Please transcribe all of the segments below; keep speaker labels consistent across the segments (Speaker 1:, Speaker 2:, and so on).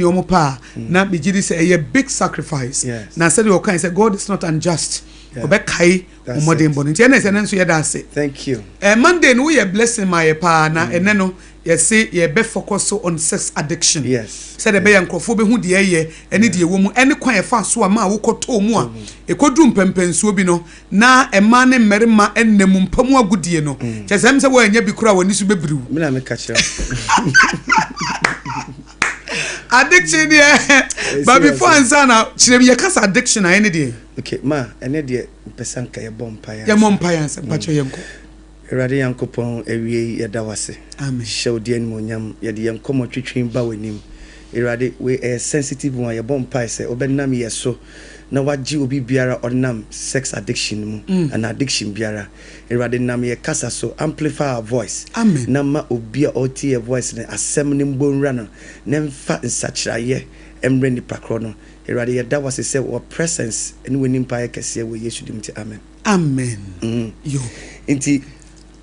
Speaker 1: nea wɔn pɛ a, na megye di sɛ ɛyɛ big sacrifice. Na sɛdeɛ ɔkae sɛ God is not unjust, ɔbɛkae wo mmɔdenbɔ no. Nti ɛna ɛsɛ ɛnɛ nso yɛda ase.
Speaker 2: Thank you.
Speaker 1: Monday no woyɛ blessing maa yɛ paa, na ɛnɛ no yɛse yɛbɛ focus so on sex addiction. Sɛdeɛ ɛbɛyɛ nkurɔfoɔ bɛhu deɛ ɛyɛ ɛne deɛ ɛwɔ mu ɛne kwan ɛfa so a ma wokɔtɔɔ mu a ɛkɔduru mpɛmpɛnsuo bi no na mmaa ne mmarima nna mu mpa mu agodie no kyɛ sɛ ɛm sɛ woannya bi koraa w'ani so bɛbiriw.
Speaker 2: Me na meka kyerɛ wo.
Speaker 1: Addiction deɛ, but before ansa na kyerɛ mi, yɛka sɛ addiction a, ɛne deɛ.
Speaker 2: Okay, ma ɛne deɛ mpɛ sɛ anka yɛbɔ mpaeɛ ansa.
Speaker 1: Yɛmmɔ mpaeɛ ansa, mpakyɛ yɛnkɔ.
Speaker 2: Awurade Nyankopɔn, awiei yɛda wo ase.
Speaker 1: Amen.
Speaker 2: Hyɛ wo din animuonyam. Yɛde yɛn nkɔmmɔ twetwe ba w'anim. Awurade, wei ɛyɛ sensitive one, yɛbɔ mpae sɛ wobɛnam yɛ so na wagye obi biara a ɔnam sex addiction mu anaa addiction biara. Awurade, nam yɛ kasa so, amplify our voice.
Speaker 1: Amen.
Speaker 2: Na ma obi a ɔretie yɛ voice no asɛm no mbɔ nwura no na ɛmfa nsakyeraeɛ mmrɛ nipa korɔ no. Awurade, yɛda wo ase sɛ wɔ presence ne w'anim paa yɛ kɛseɛ wɔ Yesu din mu nti, amen.
Speaker 1: Amen. Yo.
Speaker 2: Nti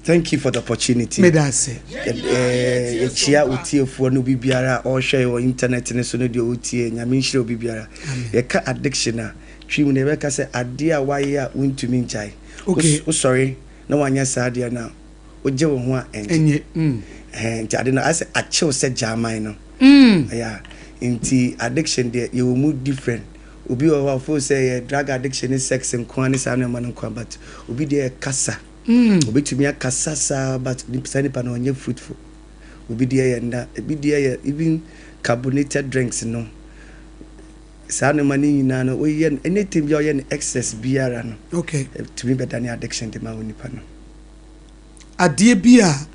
Speaker 2: thank you for the opportunity.
Speaker 1: Meda ase.
Speaker 2: Yɛkyia wo tiefoɔ ne obi biara a ɔrehwɛ yɛn wɔ internet no so ne deɛ ɔretie. Nyame nhyira obi biara. Yɛka addiction a, Twi mu no yɛbɛka sɛ adeɛ a woayɛ a wontumi ngyae. Wosɔre na woanyɛ saa adeɛ no a, wogye wo ho a ɛngye. Ɛhɛn, nti ade no ayɛ sɛ akyew sɛ gyaman no. Yeah. Nti addiction deɛ yɛwɔ mu different. Obi wɔ hɔ a ɔfeel sɛ ɛyɛ drug addiction ne sex nko ara ne saa nneɛma no nko ara, but obi deɛ yɛ kasa. Obetumi akasa saa but saa nipa no ɔnyɛ fruitful. Obi deɛ yɛ nna, ebi deɛ yɛ even carbonated drinks no. Saa nneɛma no nyinaa no woyɛ no anything biara woyɛ no excess biara no ɛtumi bɛdane addiction de ma onipa no.
Speaker 1: Adeɛ bi a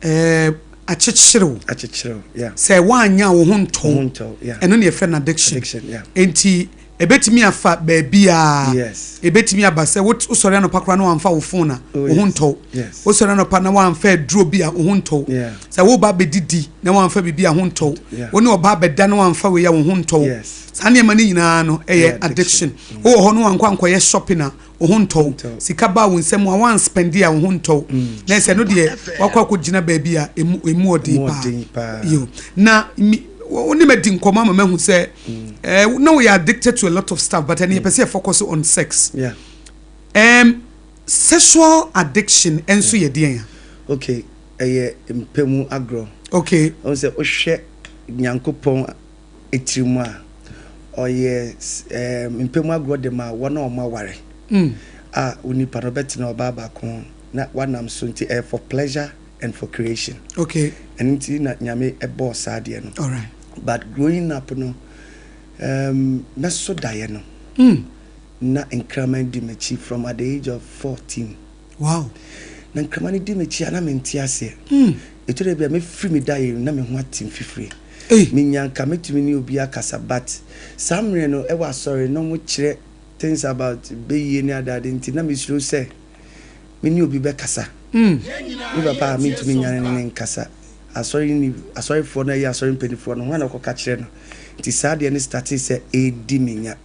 Speaker 1: ɛɛ akyekyere wo.
Speaker 2: Akyekyere wo, yeah.
Speaker 1: Sɛ woanyɛ a wo ho ntɔ wo.
Speaker 2: Wo ho ntɔ wo, yeah.
Speaker 1: Ɛno na yɛfrɛ no addiction.
Speaker 2: Addiction, yeah.
Speaker 1: Enti ɛbɛtumi afa baabiara.
Speaker 2: Yes.
Speaker 1: Ɛbɛtumi aba sɛ wosɔre anɔpa koraa na wamfa wo phone a,
Speaker 2: Oh,
Speaker 1: wo ho
Speaker 2: yes.
Speaker 1: ntɔ wo.
Speaker 2: Yes.
Speaker 1: Wosɔre anɔpa na wamfa aduro bi a, wo ho ntɔ wo.
Speaker 2: Yeah.
Speaker 1: Sɛ woreba abɛdidi na wamfa biribi a, wo ho ntɔ wo.
Speaker 2: Yeah.
Speaker 1: Wo ne ɔbaa bɛda na wamfa wei a, wo ho ntɔ wo.
Speaker 2: Yes.
Speaker 1: Saa nneɛma no nyinaa no ɛyɛ
Speaker 2: Ɛyɛ addiction.
Speaker 1: addiction. Wowɔ hɔ na wankɔ ankɔyɛ shopping a, wo ho ntɔ wo.
Speaker 2: Ntɔ wo.
Speaker 1: Sika baa wo nsam a woanspɛnde a, wo ho ntɔ wo. Na ɛsɛ ɛno deɛ wakɔ akɔgyina baabi a emu emu ɔden
Speaker 2: Emu
Speaker 1: paa.
Speaker 2: ɔden paa.
Speaker 1: Yo. Na mi wo ne ma di nkɔmmɔ ama mahu sɛ na woyɛ addicted to a lot of stuff, but ɛno yɛpɛ sɛ yɛ focus on sex.
Speaker 2: Yeah.
Speaker 1: Sexual addiction nso yɛ deɛn a?
Speaker 2: Okay, ɛyɛ mpɛ mu agorɔ. Wohu sɛ wohwɛ Nyankopɔn tiri mu a, ɔyɛ mpɛ mu agorɔ de ma wɔn a wɔaware a onipa no bɛtena ɔbaa baako ho na wanam so nti ɛyɛ for pleasure and for creation. Ɛno nti na Nyame bɔɔ saa adeɛ no. But growing up no, mɛso daeɛ no na nkraman di m'akyi from at the age of 14. Na nkraman no di m'akyi a na mente aseɛ. Ɛtɔ da bi a mɛfiri me daeɛ mu na me ho ate mfifire. Menya nka mɛtumi ne obi akasa but saa mmerɛ no ɛwɔ asɔre na wɔkyerɛ things about bɛyie ne adeade nti na mesuro sɛ me ne obi bɛkasa. Me papa a mentumi nyane ne ne nkasa. Asɔre ni asɔrefoɔ no ɛyɛ asɔre mpanimfoɔ no hwan na ɔkɔka kyerɛ no. Nti saa adeɛ no startee sɛ ɛredi me nya.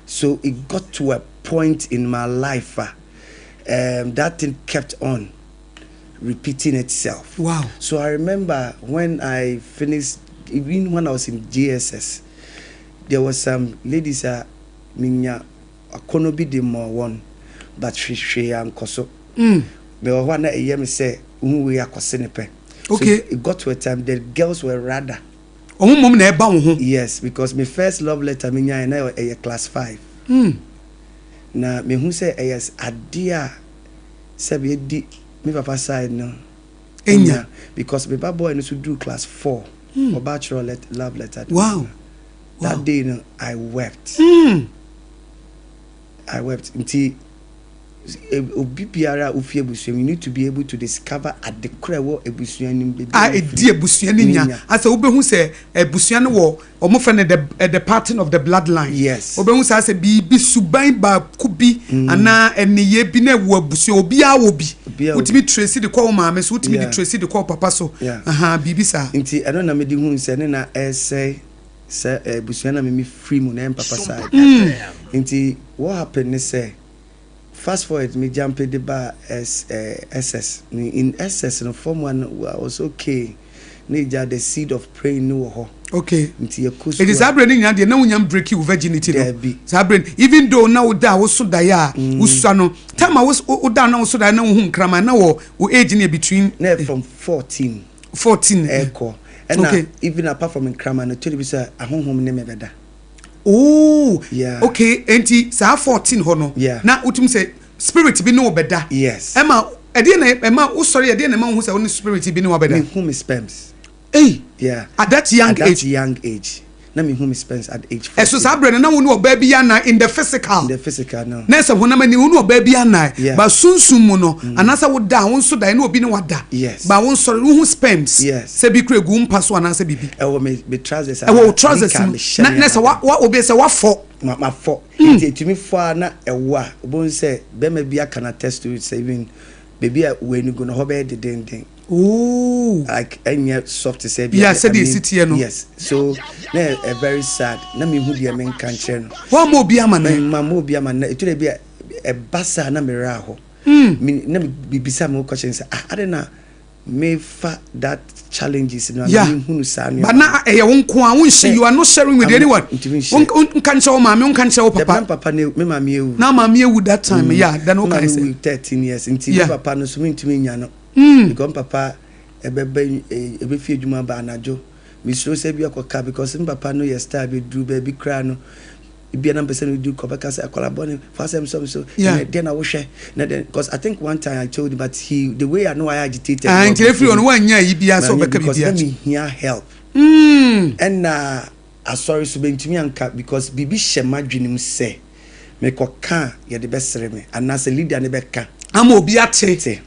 Speaker 2: So it got to a point in my life a that thing kept on repeating itself. So I remember when I finished, even when I was in JSS, there was some ladies a minya akɔnɔ bi de mɔɔ wɔn, but hwee ankɔ so. Mewɔ hɔ a na ɛyɛ me sɛ wohu wei akɔse ne pɛ. So it got to a time the girls were rather.
Speaker 1: Wɔn mmom na ɛba wo ho.
Speaker 2: Yes, because me first love letter me nyaeɛ na ɛyɛ class 5. Na mehu sɛ ɛyɛ adeɛ a sɛbi edi me papa side no
Speaker 1: Enya.
Speaker 2: Because me ba boy no so duru class 4. Ɔba kyerɛ love letter de ma no. That day no I wept. I wept. Nti obi biara a wofi abusua mu, you need to be able to discover ade koro a ɛwɔ abusua no mu, baabi
Speaker 1: a
Speaker 2: a wofiri.
Speaker 1: Ɛdi abusua no nya. Asɛ wobɛhu sɛ abusua no wɔ, wɔn frɛ no the pattern of the bloodline. Wobɛhu saa sɛ biribi suban baako bi anaa nneyɛɛ bi na ɛwɔ abusua, obiara wɔ bi. Wotumi trace de kɔ wo maame so, wotumi de trace de kɔ wo papa so. Ahaa, biribi saa.
Speaker 2: Nti ɛno na mede hu sɛ ne na ɛresɛe sɛ abusua na me mefiri mu na ɛyɛ me papa side. Nti what happened ne sɛ, fast forward me jumpe de baa S eh, SS. Me in SS no, form one no, I was okay. Na egya the seed of praying no wɔ hɔ.
Speaker 1: Okay.
Speaker 2: Nti yɛkɔ sukuu.
Speaker 1: Eti saa berɛ no nyinaa deɛ na wonya mbreki wo virginity no?
Speaker 2: Daabi.
Speaker 1: Saa berɛ no even though na woda a woso daeɛ a mm. wosua no time a woda na woso daeɛ na wohu nkraman na wɔ wo age no yɛ between.
Speaker 2: Na yɛ from 14.
Speaker 1: 14.
Speaker 2: Ɛkɔ. Ɛna okay. even apart from nkraman no tɔri bi sɛ ahonhom ne me bɛda.
Speaker 1: Oh. Yeah. Okay enti saa 14 hɔ no.
Speaker 2: Yeah.
Speaker 1: Na wotumi sɛ spirit bi ne wo bɛda.
Speaker 2: Yes.
Speaker 1: Ɛma ɛdeɛ na ɛma wosɔre ɛdeɛ na ɛma wohu sɛ wo ne spirit bi ne wo abɛda.
Speaker 2: Mehu me sperms.
Speaker 1: Ei!
Speaker 2: Yeah.
Speaker 1: At that young
Speaker 2: age. At that young age. Na me hu me spends at age 14.
Speaker 1: Ɛso saa berɛ no na wo ne ɔbaa bi anan in the physical.
Speaker 2: In the physical no.
Speaker 1: Na ɛsɛ honam ani wo ne ɔbaa bi anan.
Speaker 2: Yeah.
Speaker 1: Ba sunsum mu no mm. anaasɛ wo da a wo nso da ɛne obi ne wada.
Speaker 2: Yes.
Speaker 1: Ba wo nsɔre wo hu sperms.
Speaker 2: Yes.
Speaker 1: Sɛ bi kura egu wo mpa so anaasɛ biribi.
Speaker 2: Ɛwɔ me me trousers.
Speaker 1: Ɛwɔ wo trousers mu. Na na sɛ wa wa obi sɛ wafɔ.
Speaker 2: Ma ma fɔ. Nti etumi fɔ a na ɛwɔ a obon sɛ bɛrima bi aka na test to sɛ even baabi a wei no gu no hɔ bɛyɛ dedenden.
Speaker 1: Ooh.
Speaker 2: Like ɛnyɛ soft sɛ bi.
Speaker 1: Yeah, sɛdeɛ esi teɛ no.
Speaker 2: Yes, so na ɛ very sad. Na mi hu deɛ mi nka nkyerɛ no.
Speaker 1: Wɔn ama obi ama nɛ.
Speaker 2: Ma ma obi ama nɛ. Etu de bi a ɛba saa na mi werɛ ahɔ. Mi na mi bisa mi ho question sɛ ah adi na mi fa that challenges no
Speaker 1: yeah.
Speaker 2: ana mi hunu saa nneɛma.
Speaker 1: But na ɛyɛ wo nko a wo nhyɛ you are not sharing with anyone.
Speaker 2: Ntumi nhyɛ.
Speaker 1: Nka nkyerɛ wo maame, nka nkyerɛ wo papa.
Speaker 2: Dabi na papa ne me maame ewu.
Speaker 1: Na maame ewu that time yeah. Then wo kan sɛ.
Speaker 2: Me maame wu 13 years nti me papa no so mi ntumi nya no. Because me papa ɛbɛba ɛbɛfi adwuma aba anadwo mesuro sɛ bi ɔkɔka because me papa no yɛ star bi duru baabi koraa no ebia na mpɛ sɛ medu kɔ bɛka sɛ akwadaa bɔne fa asɛm sɔ me so ɛnɛ deɛ na wohwɛ na deɛ because I think one time I told him but he the way I know I agitated
Speaker 1: ah nti efiri ɔno wanya yi bia sɛ ɔbɛka
Speaker 2: because
Speaker 1: biribi
Speaker 2: na
Speaker 1: akyi
Speaker 2: mehia help ɛna asɔre so bɛntumi anka because biribi hyɛ m'adwene mu sɛ mekɔka a yɛde bɛsere me anaasɛ leader no bɛka
Speaker 1: ama obi ate
Speaker 2: te.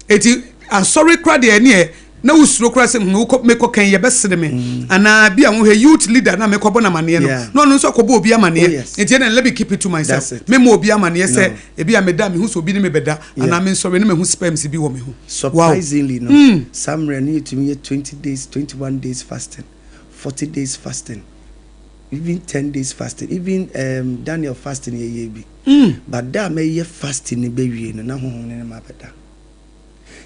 Speaker 1: Eti asɔre kora deɛ ɛneɛ na wosuro kora sɛ hmm wokɔ mekɔ kan yɛbɛsere me mm. anaa bi a wohwɛ youth leader na mekɔbɔ no amaneɛ no na ɔno nso akɔbɔ obi amaneɛ oh, nti ɛna let me keep it to myself memmɔ obi amaneɛ sɛ ebi a meda mehu sɛ obi ne me bɛda anaa mensɔre ne mehu sperms bi wɔ me ho.
Speaker 2: Surprisingly no mm. saa mmerɛ no yɛtumi yɛ 20 days 21 days fasting 40 days fasting even 10 days fasting even um, Daniel fasting yɛyɛ bi But da a mɛyɛ fasting no bɛwie no na honhom no ne me abɛda.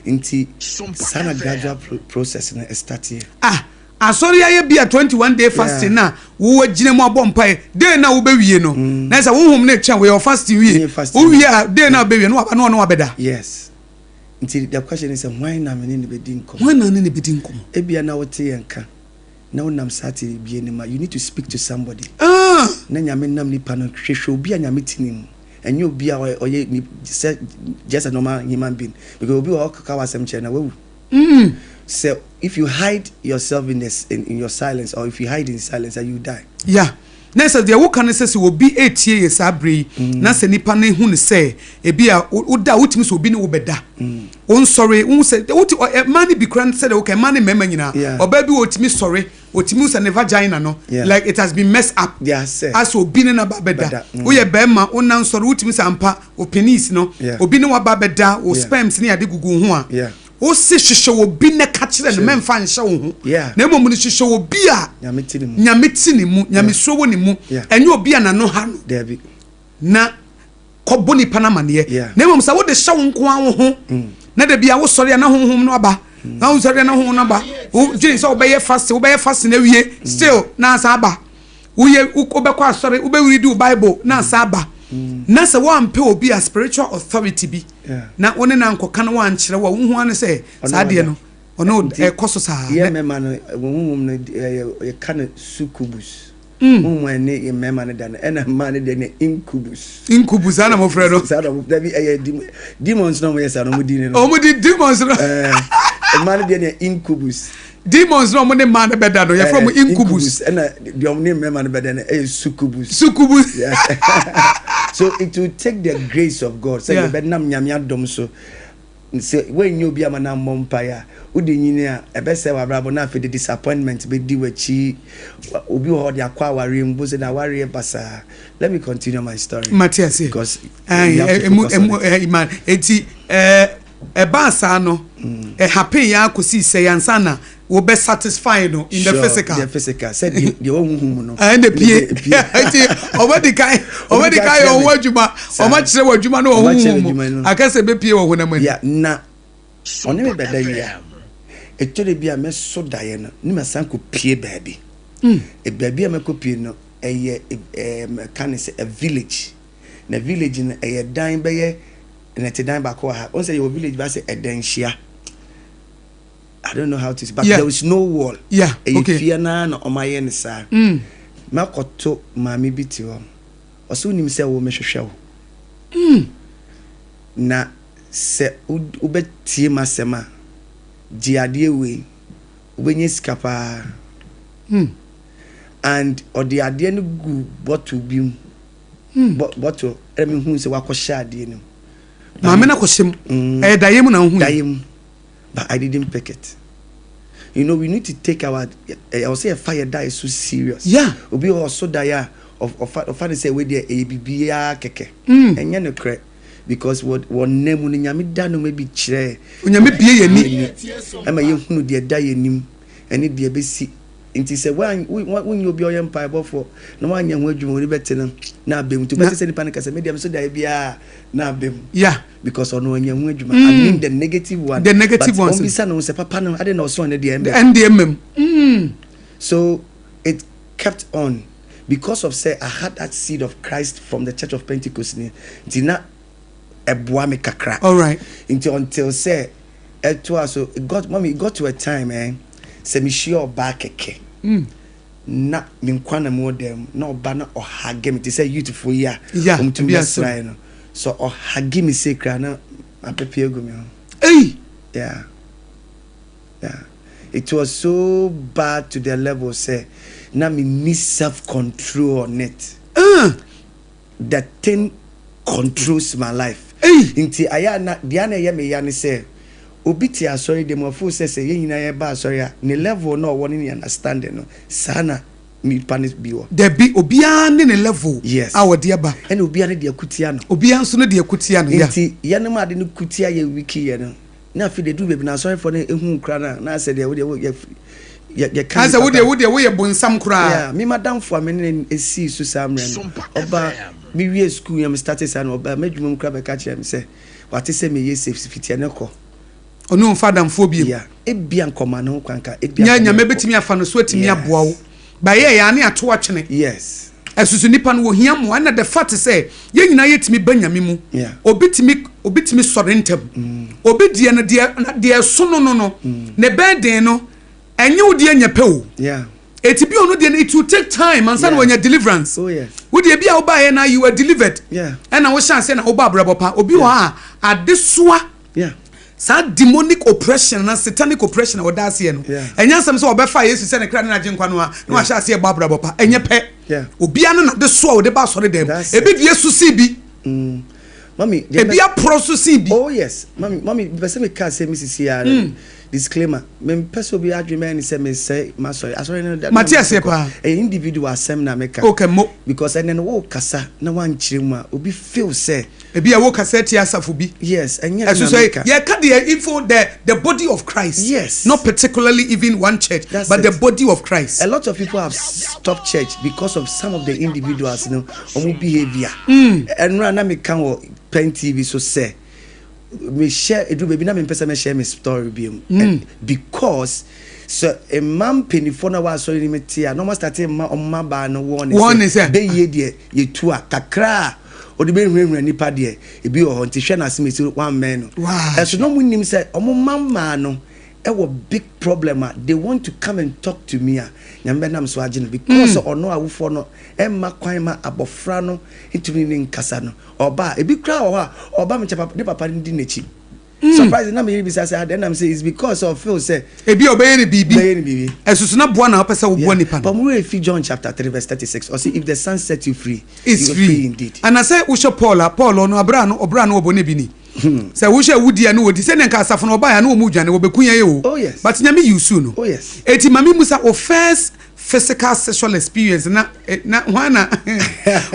Speaker 2: Nti saa na gradual process no starteɛ.
Speaker 1: Ah asɔre ayɛ bi a 21 day fasting na wo agyina mu abɔ mpae day na wobɛwie no na sɛ honhom no retwɛn woyɛ fasting wie wowie a day na wobɛwie no waba na ɔne wabɛda.
Speaker 2: Yes. Nti the question is sɛ hwan na me ne no bɛdi nkɔmmɔ?
Speaker 1: Hwan na ne ne bɛdi nkɔmmɔ?
Speaker 2: Ebia na wote yɛn nka na wonam saa tebea no mu a, you need to speak to somebody. Na Nyame nam nipa no, hwehwɛ obi a Nyame te ne mu. Ɛnyɛ obi a ɔyɛ sɛ just a normal human being. Because obi wɔ hɔ ɔkeka w'asɛm kyerɛ na wawu. Sɛ if you hide yourself in, the, in, in your silence or if you hide in silence, you die.
Speaker 1: Yeah. Na sɛ deɛ woka no sɛ sɛ obi retie yɛ saa berɛ yi mm. na sɛ nipa no hu no sɛ ebi a woda wotumi sɛ obi ne wo bɛda mm. wonsɔre wohu sɛ wote mmaa no bi kora sɛ deɛ woka mmaa ne mmarima nyinaa ɔbaa bi wɔ otumi sɔre otumi sɛ ne vagina no like it has been messed up asɛ obi ne naba bɛda mm. woyɛ bɛrima wona nsɔre wotumi sɛ ampa wo penis no obi ne waba bɛda wo sperms ne ade gugu ho a Wose hwehwɛ obi na ka kyerɛ no, mɛmfa nhyɛ wo ho, na mmom no hwehwɛ obi a
Speaker 2: Nyame te ne mu,
Speaker 1: Nyame te ne mu, Nyamesuro wɔ ne mu, ɛnyɛ obi a n'ano ha no, na kɔbɔ nipa no amaneɛ. Na mmom sɛ wode hyɛ wo nko ara wo ho, mm. na da bia wosɔre a na honhom no aba, mm. na wosɔre a na honhom no aba, wodwene sɛ wobɛyɛ fast, wobɛyɛ fast na awie, mm. still na asan aba. Woyɛ wobɛkɔ asɔre, wobɛredi wo Bible na asan aba. Na sɛ woampɛ obi a spiritual authority bi na wo ne no ankɔka na wankyerɛ wo a, wohu ara ne sɛ saa adeɛ no ɔne ɛkɔ so saa.
Speaker 2: Yɛ mmarima no, wɔn honhom no yɛka no succubus. Honhom a ɛne yɛ mmarima no da no, ɛna mmaa no deɛ no incubus.
Speaker 1: Incubus, saa na wɔfrɛ no.
Speaker 2: Saa na wɔfrɛ dabi ɛyɛ demons na wɔyɛ saa na wɔn di ne no.
Speaker 1: Wɔn di demons no.
Speaker 2: Mmaa no deɛ no yɛ incubus.
Speaker 1: Demons na wɔn ne mmaa no bɛda no yɛfrɛ wɔn incubus.
Speaker 2: Ɛna deɛ wɔn ne mmarima no bɛda no ɛyɛ succubus.
Speaker 1: Succubus.
Speaker 2: Yes. So it will take the grace of God sɛ yɛbɛnam Nyame adom so sɛ woannya obi ama no ammɔ mpaeɛ a wode nyini a ɛbɛsɛe w'abrabɔ na afei de disappointment bɛdi w'akyi. Obi wɔ hɔ ɔde akɔ awareɛ mu bohu sɛ n'awareɛ basaa. Let me continue my story.
Speaker 1: Mate aseɛ.
Speaker 2: Because we have to focus on it.
Speaker 1: Eti ɛɛ. Ɛbaa saa no, ɛ happen yɛ ara kɔsii sɛe ansa na wo bɛ satisfy no in the physical.
Speaker 2: Sure, the physical. Sɛ deɛ deɛ wɔ huhu mu no.
Speaker 1: Ɛna pie. Nti ɔbɛ di kan ɔbɛ di kan yɛ ɔho adwuma ɔmo akyerɛ wɔ adwuma no wɔ huhu mu aka sɛ ɛbɛ pie wɔ honam ani.
Speaker 2: Yeah, na ɔne me bɛda wie a, ɛtɔ da bi a mɛso daeɛ no ne masan kɔ pie baabi. Baabi a mɛkɔpie no, ɛyɛ ɛɛ mɛka ne sɛ a village. Na village no, ɛyɛ dan bɛyɛ nnɛtedan baako wɔ ha. Wohu sɛ yɛwɔ village bi asɛ Ɛdanhyia. I don't know how to say, but there is no wall. Ɛyɛ fie no ara na wɔayɛ no saa. Makɔto maame bi te hɔ. Ɔse wonim sɛ wo mehwehwɛ wo. Na sɛ wobɛtie m'asɛm a, gye adeɛ wei, wobɛnya sika paa. And ɔde adeɛ no gu bottle bi mu. Bottle, ɛna mehuu sɛ wakɔhyɛ adeɛ no mu.
Speaker 1: Maame no akɔhyɛ mu. Ɛyɛ daeɛ mu na wohui?
Speaker 2: Daeɛ mu. But I didn't pick it. You know, we need to take our ɛwɔ sɛ yɛfa yɛ daeɛ so serious. Obi wɔ hɔ ɔso daeɛ a, ɔfa ɔfa no sɛ wei deɛ ɛyɛ biribiara kɛkɛ. Ɛnyɛ nokorɛ because wɔ wɔ nna mu no Nyame da nnoɔma bi kyerɛ
Speaker 1: Onyame bue yɛn ani.
Speaker 2: Ɛma yɛhunu deɛ ɛda yɛn anim ɛne deɛ ɛbɛsi. Nti sɛ woan wo wonyɛ obi a ɔyɛ mpaebɔfoɔ na woanyɛ ho adwuma w'ani bɛte no na aba mu. Nti wobɛte sɛ nipa no ka sɛ me deɛ meso daeɛ biara na aba mu. Because ɔno ɔnyɛ ho adwuma. I mean the negative one.
Speaker 1: The negative
Speaker 2: one. But ɔmbisa ne ho sɛ papa no adɛn na ɔsɔn ne deɛ ɛmmam.
Speaker 1: Ɛndeɛ mmam.
Speaker 2: So it kept on because of sɛ I had that seed of Christ from the Church of Pentecost no nti na ɛboa me kakra.
Speaker 1: Alright.
Speaker 2: Nti until sɛ ɛtoa so it got mommy it got to a time eh sɛ mehyia ɔbaa kɛkɛ. Na me nkoa na mewɔ dan mu na ɔba na ɔhage me te sɛ youth foɔ yi a wɔn tumi bɛsra yɛ no sɛ ɔhage me sei koraa na mapepe agu me ho.
Speaker 1: Ei!
Speaker 2: Yeah. Yeah. It was so bad to the level sɛ na me ni self control on it. The thing controls my life.
Speaker 1: Ei!
Speaker 2: Nti ayɛ a na deɛ a na ɛyɛ me ya ne sɛ obi te asɔre dɛm a ɔfeel sɛ sɛ yɛn nyinaa yɛba asɔre a ne level no a ɔwɔ ne ne understanding no saa na nipa no bi wɔ.
Speaker 1: Dabi, obiara ne ne level
Speaker 2: Yes.
Speaker 1: a ɔde aba.
Speaker 2: Ɛna obiara ne deɛ kutia no.
Speaker 1: Obiara nso ne deɛ kutia no, yeah.
Speaker 2: Nti yɛnom a ade no kutia yɛ wiki yɛ no, Na afei deɛ ɛduru baabi no asɔrefoɔ no ehu koraa na na asɛ deɛ wodeɛ wo yɛ yɛ yɛka
Speaker 1: Asɛ wodeɛ wodeɛ woyɛ bonsam koraa.
Speaker 2: Yeah, me madamfo a me ne no esii so saa mmerɛ no, ɔba me wie school na me starte saa no ɔba m'adwuma mu koraa bɛka kyerɛɛ me sɛ wate sɛ meyɛ safe fiti ɛnɛ kɔ.
Speaker 1: Ɔne wo mfa adamfoɔ bio.
Speaker 2: Yeah, ebia nka ɔma ne ho kwan nka ebia
Speaker 1: Nyɛ
Speaker 2: nka
Speaker 1: Nyame
Speaker 2: menkɔ.
Speaker 1: bɛtumi afa no so atumi aboa wo.
Speaker 2: Yes.
Speaker 1: But ɛyɛɛ a ne ato atwene.
Speaker 2: Yes.
Speaker 1: Ɛsoso nipa no wɔhia mmoa ɛna the fact sɛ yɛn nyinaa yɛtumi ba Nyame mu.
Speaker 2: Yeah.
Speaker 1: Obi tumi obi tumi sɔre ntɛm. Obi deɛ no deɛ deɛ ɛso no no no ne burden no ɛnyɛ wo deɛ nyɛ pɛ o.
Speaker 2: Yeah.
Speaker 1: Eti bi ɔno deɛ no it will take time ansa na
Speaker 2: Yeah.
Speaker 1: wanya deliverance.
Speaker 2: Oh yes.
Speaker 1: Wo deɛ bi a wobaeɛ na you were delivered.
Speaker 2: Yeah.
Speaker 1: Ɛna wohyɛ aseɛ na wobɔ abrabɔ pa. Obi wɔ hɔ a adesoa
Speaker 2: Yeah.
Speaker 1: Saa demonic oppression anaa satanic oppression a wɔda aseɛ no, ɛnyɛ asɛm sɛ wɔbɛfa Yesu sɛ ne kra ne n'agyenkwa no a na wahyɛ aseɛ bɔ abrabɔ pa. Ɛnyɛ pɛ. Obiara ne n'adesoa a ɔde ba asɔre dɛm. Ebi deɛ so sen bi.
Speaker 2: Mm. Mami,
Speaker 1: ebi aporɔ so sen bi.
Speaker 2: Oh yes. Mami, mami, bɛ sɛ meka asɛm sisi ara. Mm. Disclaimer. Mempɛ sɛ obi adwene bɛyɛ ne sɛ mesɛe m'asɔre. Asɔre no da.
Speaker 1: Mate aseɛ paa.
Speaker 2: Ɛyɛ individual asɛm na meka.
Speaker 1: Okay, mo.
Speaker 2: Because ɛnɛ no wo kasa na wankyerɛ mu a obi feel sɛ
Speaker 1: Ebia wokasa tia asafo bi.
Speaker 2: Yes, ɛnyɛ ɛno
Speaker 1: Ɛso
Speaker 2: na
Speaker 1: sɛ
Speaker 2: meka.
Speaker 1: yɛka deɛ info the the body of Christ.
Speaker 2: Yes.
Speaker 1: Not particularly even one church,
Speaker 2: That's
Speaker 1: but the
Speaker 2: it.
Speaker 1: body of Christ.
Speaker 2: A lot of people have stopped church because of some of the individuals no wɔn behavior. Ɛnora na meka wɔ Pen TV so sɛ mehyɛ eduru baabi na mempɛ sɛ mɛhyɛ me story biom because sɛ mma mpanimfoɔ no a wɔasɔre no mu te a na wɔn asate mma wɔn mmabaa no wɔn
Speaker 1: Wɔn ne sɛ.
Speaker 2: bɛyie deɛ yɛtu a kakra a ɔde bɛhunahuna nnipa deɛ, ebi wɔ hɔ nti hwɛ n'asɛm wammɛn no. Ɛso na ɔmo nim sɛ ɔmo mma mmaa no ɛwɔ big problem a they want to come and talk to me a Nyame bɛnam so agye no because mm. ɔno awofoɔ no ɛmma kwan ma abɔfra no ntumi ne nkasa no ɔba a ebi koraa wɔ hɔ a ɔba me nkyɛn ne papa no di n'akyi. Mm. Surprise na meyere bisa sɛ adɛn nam sɛ it's because of feel sɛ
Speaker 1: ebi a ɔbɛyɛ ne biribi
Speaker 2: bɛyɛ ne biribi
Speaker 1: ɛsoso na boa na wopɛ sɛ woboa nipa no.
Speaker 2: But mo werɛ fi John chapter 3 verse 36 ɔse if the son set you free
Speaker 1: is
Speaker 2: you are
Speaker 1: free
Speaker 2: free indeed.
Speaker 1: Anasɛ wohyɛ Paul a Paul ɔno abere ano ɔbere ano ɔbɔ ne bi ni hmm. sɛ wohyɛ wudi a ne wɔdi sɛnea nka asafo no ɔbaeɛ a ne wɔn dwane wɔbɛku yɛn o
Speaker 2: oh yes
Speaker 1: but Nyame use no
Speaker 2: oh yes
Speaker 1: eti maame musa o first physical sexual experience na eh, na hwan na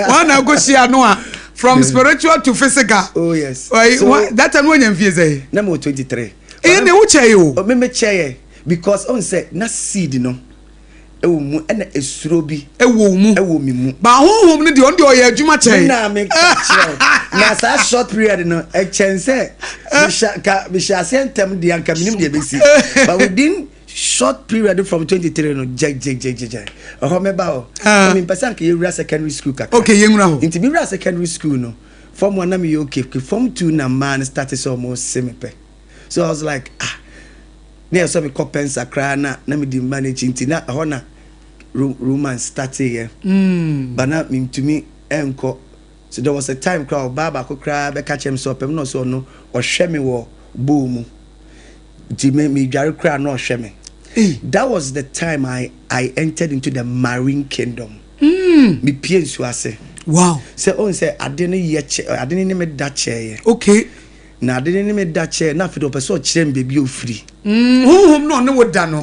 Speaker 1: hwan na akɔ hyia no a from spiritual to physical.
Speaker 2: Oh yes.
Speaker 1: Oyi so, that time wɔnya mfie sɛ.
Speaker 2: Na mo 23.
Speaker 1: Ɛyɛ na ewu kyɛ yɛ o.
Speaker 2: Me me kyɛ yɛ because ɔn sɛ na seed no ɛwɔ mu ɛna esuro bi.
Speaker 1: Ɛwɔ mu.
Speaker 2: Ɛwɔ mi mu.
Speaker 1: Ba ahohom no deɛ ɔno deɛ ɔyɛ adwuma kyɛ.
Speaker 2: Me na me ka kyerɛ na saa short period no ɛkyɛn sɛ mehyɛ ka mehyɛ aseɛ ntɛm deɛ anka menim deɛ bɛsi but within. Short period from 23 no, gyɛgyɛgyɛgyɛ, ɛhɔ mɛba hɔ.
Speaker 1: Ah.
Speaker 2: Mempɛ sɛ anka yɛwura secondary school kakra.
Speaker 1: Okay, yɛnwura hɔ.
Speaker 2: Nti mewura secondary school no, form one na meyɛ okay. Form two na mmaa no start sɛ ɔmo se me pɛ, so I was like, ah, na yɛ sɛ mekɔ Pensa koraa na medi mma no akyi, nti na ɛhɔ na romance starteeɛ, but na mentumi ɛnkɔ. So there was a time koraa ɔbaa baako koraa bɛka kyerɛ me sɛ ɔpɛ me, na ɔsɛ ɔno ɔhwɛ me wɔ bowl mu, nti me medware koraa na ɔhwɛ me.
Speaker 1: Ei.
Speaker 2: That was the time I entered into the marine kingdom. Mepie nsuo ase. Sɛ ɔn sɛ ade no yɛ kyɛ, ade no ne me da kyɛeɛ. Na ade no ne me da kyɛɛ, na afei de ɔpɛ sɛ ɔkyerɛ me baabi a ofiri.
Speaker 1: Honhom na ɔne wo da no.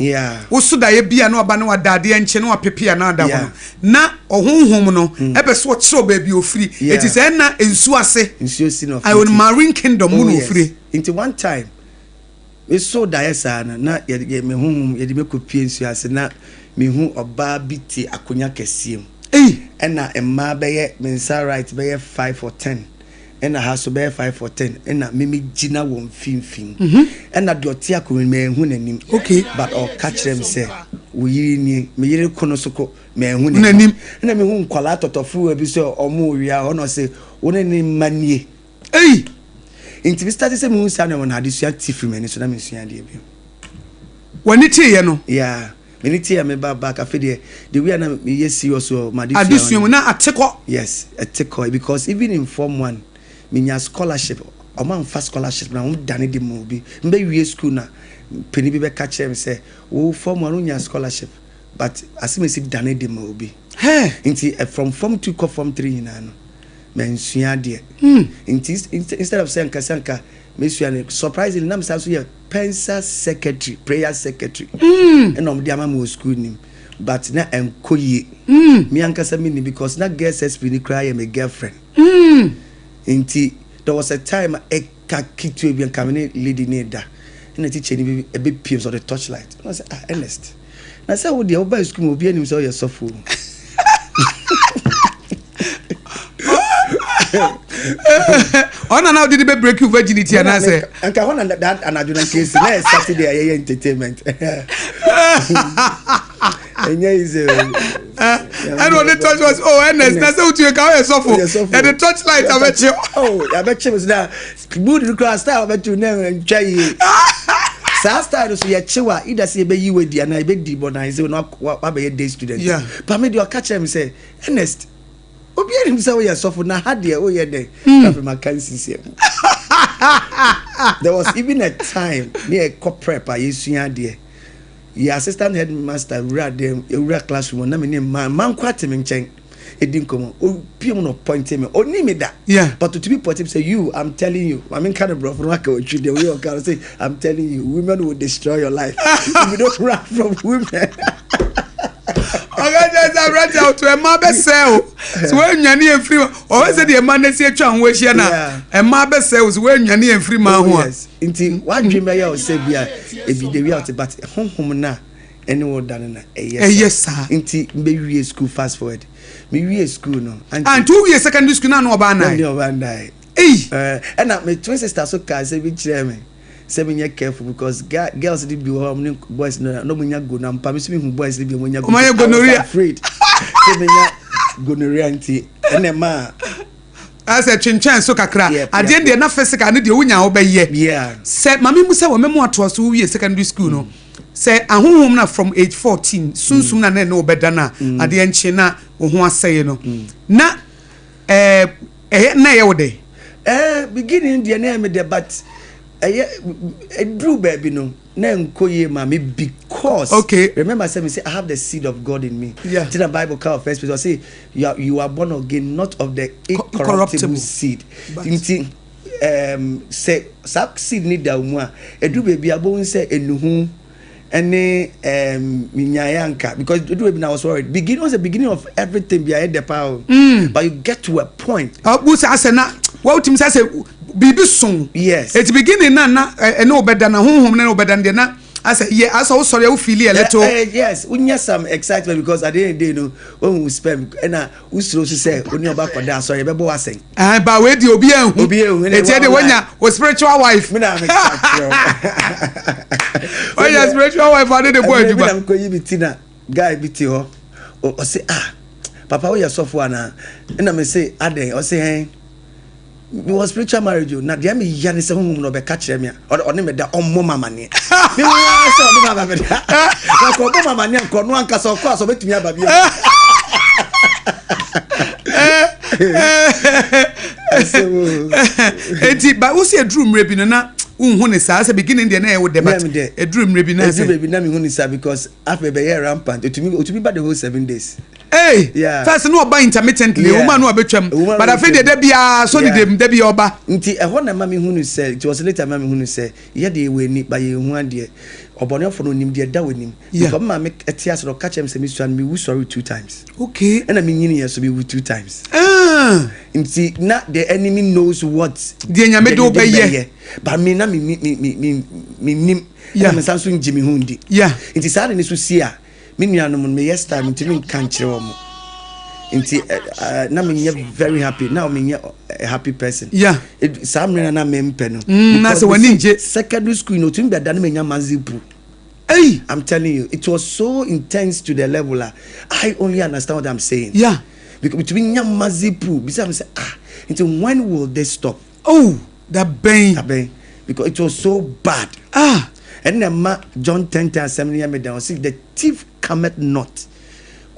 Speaker 1: Wo so daeɛ bi a na waba na wada adeɛ nkye na wapepe a na ada hɔ no, na ɔhonhom no ɛpɛ sɛ ɔkyerɛ wo baabi a ofiri. Eti sɛ ɛna nsuo ase.
Speaker 2: Nsuo si na ofiri.
Speaker 1: Ayɛ marine kingdom mu
Speaker 2: Oh
Speaker 1: na
Speaker 2: yes.
Speaker 1: ofiri.
Speaker 2: Nti one time me so daeɛ saa no, na yɛ yɛ me honhom yɛde me kɔ pie nsuo ase, na mehu ɔbaa bi te akonnwa kɛseɛ mu.
Speaker 1: Ei.
Speaker 2: Ɛna mmaa bɛyɛ me nsa right bɛyɛ 5 or 10, ɛna ha so bɛyɛ 5 or 10, ɛna me me gyina wɔn mfimfini. Ɛna deɛ ɔte akonnwa no mu, manhu n'anim. But ɔka kyerɛ me sɛ, "Wo yere nie." Me yere ko no so ko, manhu
Speaker 1: N'anim.
Speaker 2: n'anim. Ɛna mehu nkwadaa tɔtɔfoɔ bi sɛ ɔmo wia hɔ, na ɔsɛ wo ne ne mma nie.
Speaker 1: Ei.
Speaker 2: Nti me start sɛ mehu saa nneɛma no, adesua ti firi m'ani so na mensua adeɛ bio.
Speaker 1: W'ani teeɛ no?
Speaker 2: Yeah, m'ani teeɛ, me ba back, afei deɛ, the way a na meyɛ serious wɔ m'adesua
Speaker 1: Adesua mu na ate kɔ.
Speaker 2: Yes, ɛte kɔ, because even in form one menya scholarship, ɔmo amfa scholarship na ɔmo dane de ma obi. Mbɛwie school na panin bi bɛka kyerɛ me sɛ, wo form one wonya scholarship, but asɛm esi dane de ma obi. Nti from form two kɔ form three nyinaa no, mansua adeɛ. Nti instead of sɛ nka sɛ nka mesua no, surprisingly na mesan so yɛ Pensa secretary, prayer secretary, ɛna ɔmo de ama me wɔ school nim, but na ɛnkɔ yie. Me ankasa mi ni because na girls SP ni koraa yɛ me girlfriend. Nti there was a time a ɛka ketewa bi nka me ne lady ne da, ɛna teacher ni bi ɛbɛpiem sɛ ɔde torchlight, ɛna ɔsɛ, "Ah, Ernest, na sɛ wo deɛ woba school mu, obi anim sɛ ɔyɛ sɔfo o."
Speaker 1: Ɔna na wode de bɛ break your virginity anaasɛ?
Speaker 2: Nka hɔ na that anadwo na nkesi na yɛ Saturday a yɛyɛ entertainment, ɛnyɛ easy o.
Speaker 1: Ɛna ɔde torch was, "Oh Ernest, na sɛ wotu ka woyɛ sɔfo."
Speaker 2: Woyɛ sɔfo.
Speaker 1: Yɛde torch light abɛkye.
Speaker 2: Oh, yɛabɛkye me so na mood no koraa, style wabɛkye na ntwa yie. Saa style no so yɛkye wa either sɛ yɛbɛyi wadi anaa yɛbɛdi bɔnaise na wabɛyɛ day student. But me deɛ, ɔka kyerɛ me sɛ, "Ernest, obi anim sɛ woyɛ sɔfo na ha deɛ woyɛ dɛn?" Afei maka nsisiɛ mu. There was even a time ne yɛkɔ prep a yɛsua adeɛ, yɛ assistant headmaster wura dɛm, ewura classroom na me ne mmaa mmaa nko ate me nkyɛn edi nkɔmɔ, opie mu na ɔpointe me, oni me da. But otumi pointe me sɛ, "You, I'm telling you," maame nka no borɔfo no aka otwi deɛ oyɛ, ɔka no sɛ, "I'm telling you, women will destroy your life if you don't run from women."
Speaker 1: Ɔka kyerɛ sɛ aberante a woto ɛma bɛsɛe o sɛ woanwane yɛ mfiri, ɔhɔ sɛ deɛ ɛma no asi atwa ho ahyia no a, ɛma bɛsɛe o sɛ woanwane yɛ mfiri ma ho
Speaker 2: Oh
Speaker 1: a.
Speaker 2: Yes, nti wadwene bɛyɛ wo sɛ bi a ebi de wi a ɔte, but honhom no a ɛne wo da no na ɛyɛ.
Speaker 1: Ɛyɛ saa.
Speaker 2: Nti mbɛwie school, fast forward, mewie school no,
Speaker 1: Ah, nti wowie secondary school na ɔbaa
Speaker 2: na
Speaker 1: nan
Speaker 2: ne ɔba ndae.
Speaker 1: Ei.
Speaker 2: Ɛna me twin sister so kaa sɛ bi kyerɛ me sɛ menyɛ careful because girls de bi wɔ hɔ a ɔmo ne boys no na ɔmo nya gono ampa. Me so mehu boys de bi a ɔmo nya
Speaker 1: Ɔmo ayɛ
Speaker 2: I was
Speaker 1: gonorrhea.
Speaker 2: afraid sɛ menya gonorrhea, nti ɛna ɛma
Speaker 1: Asɛ twentwɛn so kakra. Adeɛ deɛ na physical ne deɛ wonya wobɛyɛ. Sɛ maame mu sɛ wɔmɛmu atoa so, wowie secondary school no, sɛ ahohom na from age 14 sunsum na ne ne wobɛda no a, adeɛ nkye na wo ho asɛe no, na ɛyɛ na ɛyɛ wo dɛ?
Speaker 2: Beginning deɛ na ɛyɛ me dɛ, but ɛyɛ ɛduru baabi no na nkɔ yie ma me because remember sɛ me say I have the seed of God in me. Ti na Bible ka wɔ First Peter, ɔse you are born again, not of the incorruptible
Speaker 1: corruptible
Speaker 2: seed.
Speaker 1: But
Speaker 2: nti sɛ saa seed ni da wo mu a, ɛduru baabi a wobɛhu sɛ enuhu ɛne nyaeɛ anka, because ɛduru baabi na I was worried. Beginning was the beginning of everything bi a ɛyɛ dɛ paa o, but you get to a point.
Speaker 1: Ɔbu sɛ asɛ na wɔtumi sɛ asɛ biribi so. Eti beginning na ɛne wobɛda na honhom ne wobɛda no deɛ na Asɛ yɛ asɛ wosɔre a wo feel a little.
Speaker 2: Yes, wonya some excitement because at the end of the day no, wohu sperm ɛna wosuro so sɛ wo ne ɔba kɔda asɔre yɛbɛbɔ w'asɛn.
Speaker 1: Ɛn ba wei deɛ obi anhu.
Speaker 2: Obi anhu
Speaker 1: ɛna ɛti ɛde wanya wo spiritual wife.
Speaker 2: Me na me ka kyerɛ.
Speaker 1: Wanya spiritual wife ade de bɔ adwuma.
Speaker 2: Ɛmɛ bi na mekɔ yi mi ti na guy bi te hɔ ɔse ah papa woyɛ sɔfo anaa ɛna me se adɛn ɔse hɛn. Mewɔ spiritual marriage o, na deɛ meya ne sɛ honhom no ɔbɛka kyerɛ me a, ɔne me da, ɔmmɔ me amaneɛ. Mehu ara sɛ ɔne me aba bɛda. Na nka ɔbɔ me amaneɛ nka ɔno ankasa ɔkɔ a sɛ ɔbɛtumi aba bio.
Speaker 1: Enti ba wosi eduru mmerɛ bi no na wonhu ne saa sɛ beginning deɛ na ɛyɛ wo dɛ but eduru mmerɛ bi na
Speaker 2: sɛ. Eduru mmerɛ bi na mehu ne saa because afei ɛbɛyɛ rampant. Otumi otumi ba the whole 7 days.
Speaker 1: Hey, yeah. First no ɔba intermittently, yeah. Ewuma no abɛtwam. But afei deɛ da biara so ne dem da biara ɔba.
Speaker 2: Nti ɛhɔ na ɛma me hunu sɛ, it was later ɛma me hunu sɛ, yɛ deɛ yɛwɔ ani, but yɛnhu adeɛ. Ɔbɔneɛfoɔ no onim deɛ ɛda w'anim. Because me maame te ase no ɔka kyerɛ me sɛ mesua no mewu sɔre two times.
Speaker 1: Okay.
Speaker 2: Ɛna me nyiniiɛ so mewu two times.
Speaker 1: Ah.
Speaker 2: Nti na the enemy knows what.
Speaker 1: Deɛ Nyame de wo bɛyɛ.
Speaker 2: But me na me me me me me nim. Ɛna me nsa nso ngye me ho ndi.
Speaker 1: Yeah.
Speaker 2: Nti saa de ne so si a. Me nuanom no meyɛ style mentumi nka nkyerɛ wɔn nti na menyɛ very happy now menyɛ a happy person
Speaker 1: yeah.
Speaker 2: Saa mmerɛ na na mempɛ no
Speaker 1: na sɛ w'ani ngye
Speaker 2: secondary school no otumi bɛda no menya mazipu.
Speaker 1: Hey.
Speaker 2: I'm telling you, it was so intense to the level uh, I only understand what I'm saying. Because between nya mazipu, bisa me say, ah, nti when will this stop?
Speaker 1: Oh, da bɛn?
Speaker 2: Da bɛn? Because it was so bad.
Speaker 1: Ah.
Speaker 2: Ɛnna ɛma John 10:10 asɛm no yɛ me dɛn. Ɔse the thief cometh not.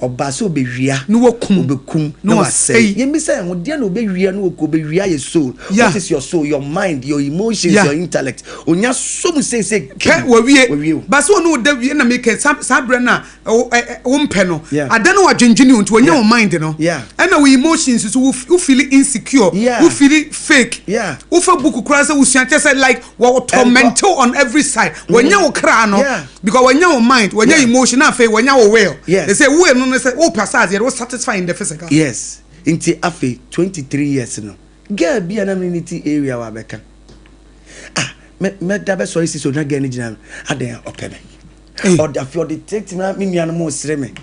Speaker 2: Ɔbaa sɛ ɔbɛwia.
Speaker 1: Na wakum.
Speaker 2: Ɔbɛkum.
Speaker 1: Na wasɛe.
Speaker 2: Yɛmmisa yɛn ho, deɛ na ɔbɛwia na waku? Ɔbɛwia yɛ soul. What is your soul? Your mind, your emotions, your intellect. Onya so mu seesei
Speaker 1: kim. Pɛ, wawie. Wawie o. Ba sɛ ɔne wo da wie na meka saa berɛ no a wompɛ no ada na wadwendwene o nti wanya wo mind no ɛna wo emotions so wo feel insecure, wo feel fake, wofa book koraa sɛ wosua kyɛ sɛ like wɔ torment on every side, wanya wo kra no because wanya wo mind, wanya emotion, na afei wanya wo will. They say will no no sɛ wopɛ asase yɛde wo satisfy in the physical.
Speaker 2: Yes, nti afei 23 years no, girl bi a na me ne ti area wɔ abɛka, ah, mɛda bɛsɔre si so na girl no gyina adɛn a ɔpɛ me. Ɔde afei ɔde tete me, me nuanom resere me.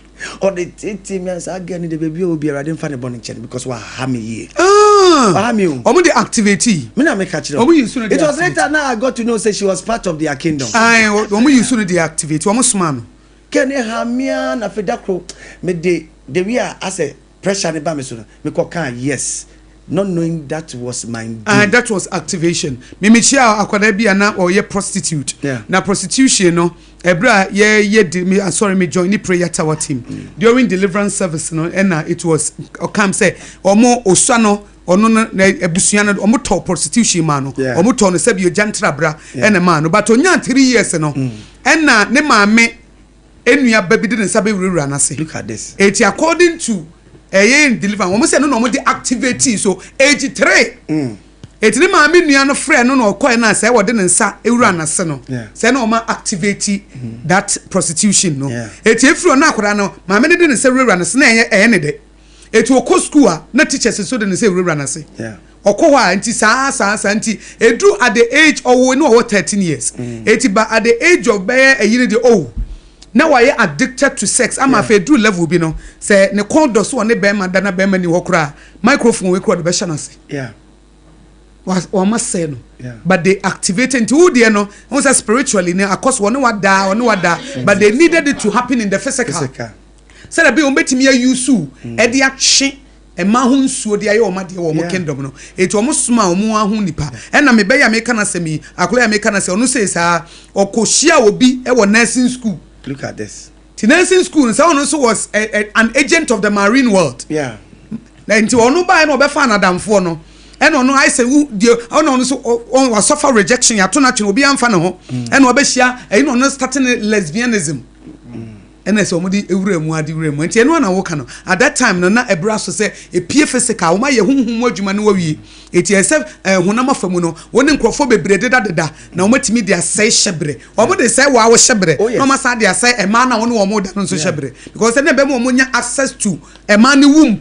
Speaker 2: Ɔde tete me saa girl no de baabi a obi Awurade mfa ne bɔ ne nkyɛn because waha me yie.
Speaker 1: Ah.
Speaker 2: Waha me o.
Speaker 1: Ɔmo de activate.
Speaker 2: Me na me ka kyerɛ.
Speaker 1: Ɔmo yi nsu no de
Speaker 2: activate. It was later now I got to know say she was part of their kingdom.
Speaker 1: Ayi, ɔmo yi nsu no de activate, ɔmo soma no.
Speaker 2: Kɛ ne ha mea na afei da koro me de the way a asɛ pressure ne ba me so no me kɔ kaa yes, not knowing that was my doom.
Speaker 1: Ah, that was activation. Me me hyia akwadaa bi a na ɔyɛ prostitute. Na prostitution no, ɛberɛ a yɛyɛ di me asɔre, me join ne prayer tower team. During deliverance service no, ɛna it was ɔkam sɛ ɔmo osua no, ɔno no na abusua no ɔmo tɔ prostitution maa no. Ɔmo tɔ no sɛbi ogya ntrabra ɛna maa no. But onyaa 3 years no, ɛna ne maame enua ba bi de ne nsa bɛwurawura n'ase.
Speaker 2: Look at this.
Speaker 1: Eti according to ɛyɛ deliver wɔn sɛ no na wɔn de activate so age 3. Eti ne maame nua no frɛ no na ɔkɔɛ na sɛ wɔde ne nsa ewura n'ase no sɛ na wɔn activate that prostitution no. Eti efiri ɔno akwadaa no maame no de ne nsa wurawura n'ase na ɛyɛ ne dɛ. Eti ɔkɔ school a na teachers nso de ne nsa ewurawura n'ase. Ɔkɔ hɔ a nti saa saa saa nti edu at the age ɔwɔ ne ɔwɔ 13 years. Eti ba at the age of bɛyɛ ɛyi ne de, oh, na wayɛ addicted to sex ama afei eduru level bi no sɛ ne kɔn dɔ so ɔne bɛrima da na bɛrima ni hɔ koraa, microphone wei koraa ɔde bɛhyɛ n'ase. Wɔn asɛe no. But they activate, nti wo deɛ no wɔn sɛ spiritually ne akɔ so ɔne wa daa, ɔne wa daa, but they needed it to happen in the physical.
Speaker 2: Physical.
Speaker 1: Sɛdeɛ bi wɔn bɛtumi ayusu ɛde atwe mmaa ho nsuo de ayɛ wɔn adeɛ wɔ wɔn kingdom no. Eti wɔn soma wɔn aho nipa ɛna mebɛyɛ a meka n'asɛm yi, akɔla yɛ meka n'asɛm, ɔno sɛ saa ɔkɔhyia obi ɛwɔ nursing school.
Speaker 2: Look at this.
Speaker 1: Ti nursing school no sɛ ɔno nso was an agent of the marine world. Na nti ɔno baa na ɔbɛfa anadamfoɔ no ɛna ɔno ayɛ sɛ wo deɛ ɔno nso wasɔfa rejection, yɛato no atwene, obi amfa ne ho, ɛna ɔbɛhyia ɛyi na ɔno starting lesbianism ɛna sɛ wɔde ewura mu ade wura mu. Nti ɛno ana wɔka no at that time no na ɛbra so sɛ epie physical, wɔn ayɛ huhum mu adwuma no wɔwie. Eti ɛsɛ honam afa mu no wɔn ne nkurɔfoɔ bebree deda deda na wɔn atumi de asɛe hyɛbrɛ, wɔn de sɛ wɔn awo hyɛbrɛ na wɔn asan de asɛe mmaa na wɔn ne wɔn da no nso hyɛbrɛ because ɛna ɛbɛn mu wɔn nya access to mmaa ne womb.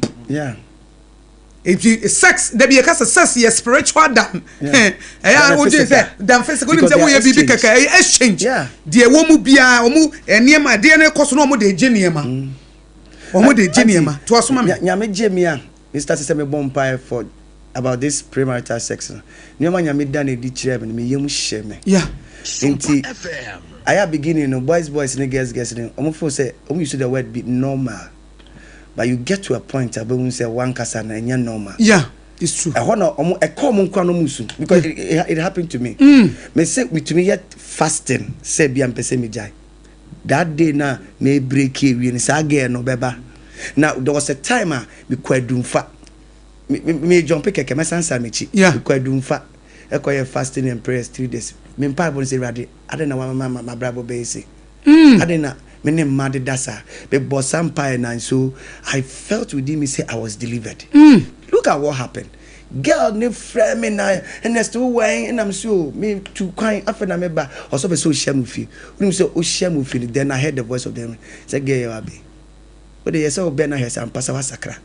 Speaker 1: Nti sex dabi yɛ kasa sex yɛ spiritual dan ɛyɛ a wogye sɛ dan physical wonim sɛ woyɛ biribi kɛkɛ ɛyɛ exchange deɛ ɛwɔ mu biara wɔn nneɛma adeɛ no kɔ so na wɔn de gye nneɛma wɔn de gye nneɛma to aso ma me.
Speaker 2: Nyame gye mi a Mister sɛ mebɔ mpaeɛ for about this premarital sex no nneɛma Nyame da no adi kyerɛɛ me no me yam hyɛ me nti ayɛ beginning no boys boys ne girls girls no wɔn feel sɛ wɔn use the word be normal. But you get to a point a wobɛhu sɛ wankasa no ɛnyɛ normal.
Speaker 1: Yeah, it's true.
Speaker 2: Ɛhɔ na ɔmo ɛkɔ ɔmo nkoa na ɔmo su because yeah. it, it, it happened to me. Mm. Me se metumi yɛ fasting sɛ bia mpɛ sɛ megyae. That day na me break ewie no saa girl no bɛba. Na there was a time a mekɔ adumfa. Me me me jump kɛkɛ mɛsansan m'akyi. Yeah. Mekɔ adumfa ɛkɔ yɛ fasting and prayers 3 days. Me mpaebɔ no sɛ Awurade adɛn na wama m'abrabɔ bɛyɛ sei. Adɛn na me ne mma deda saa? Mebɔɔ saa mpaeɛ no and so I felt within me sɛ I was delivered. Look at what happened. Girl no frɛ me na Ernest wo wɛn? Ɛna me so o, me tu kwan afei na meba. Ɔsɛ ɔpɛ sɛ ɔhyia me fie. Wonim sɛ ɔhyia me fie no, then I heard the voice of the sɛ girl yɛ wabe. Wode yɛ sɛ wobɛn no ahwɛ sɛ ampa sɛ woasakra.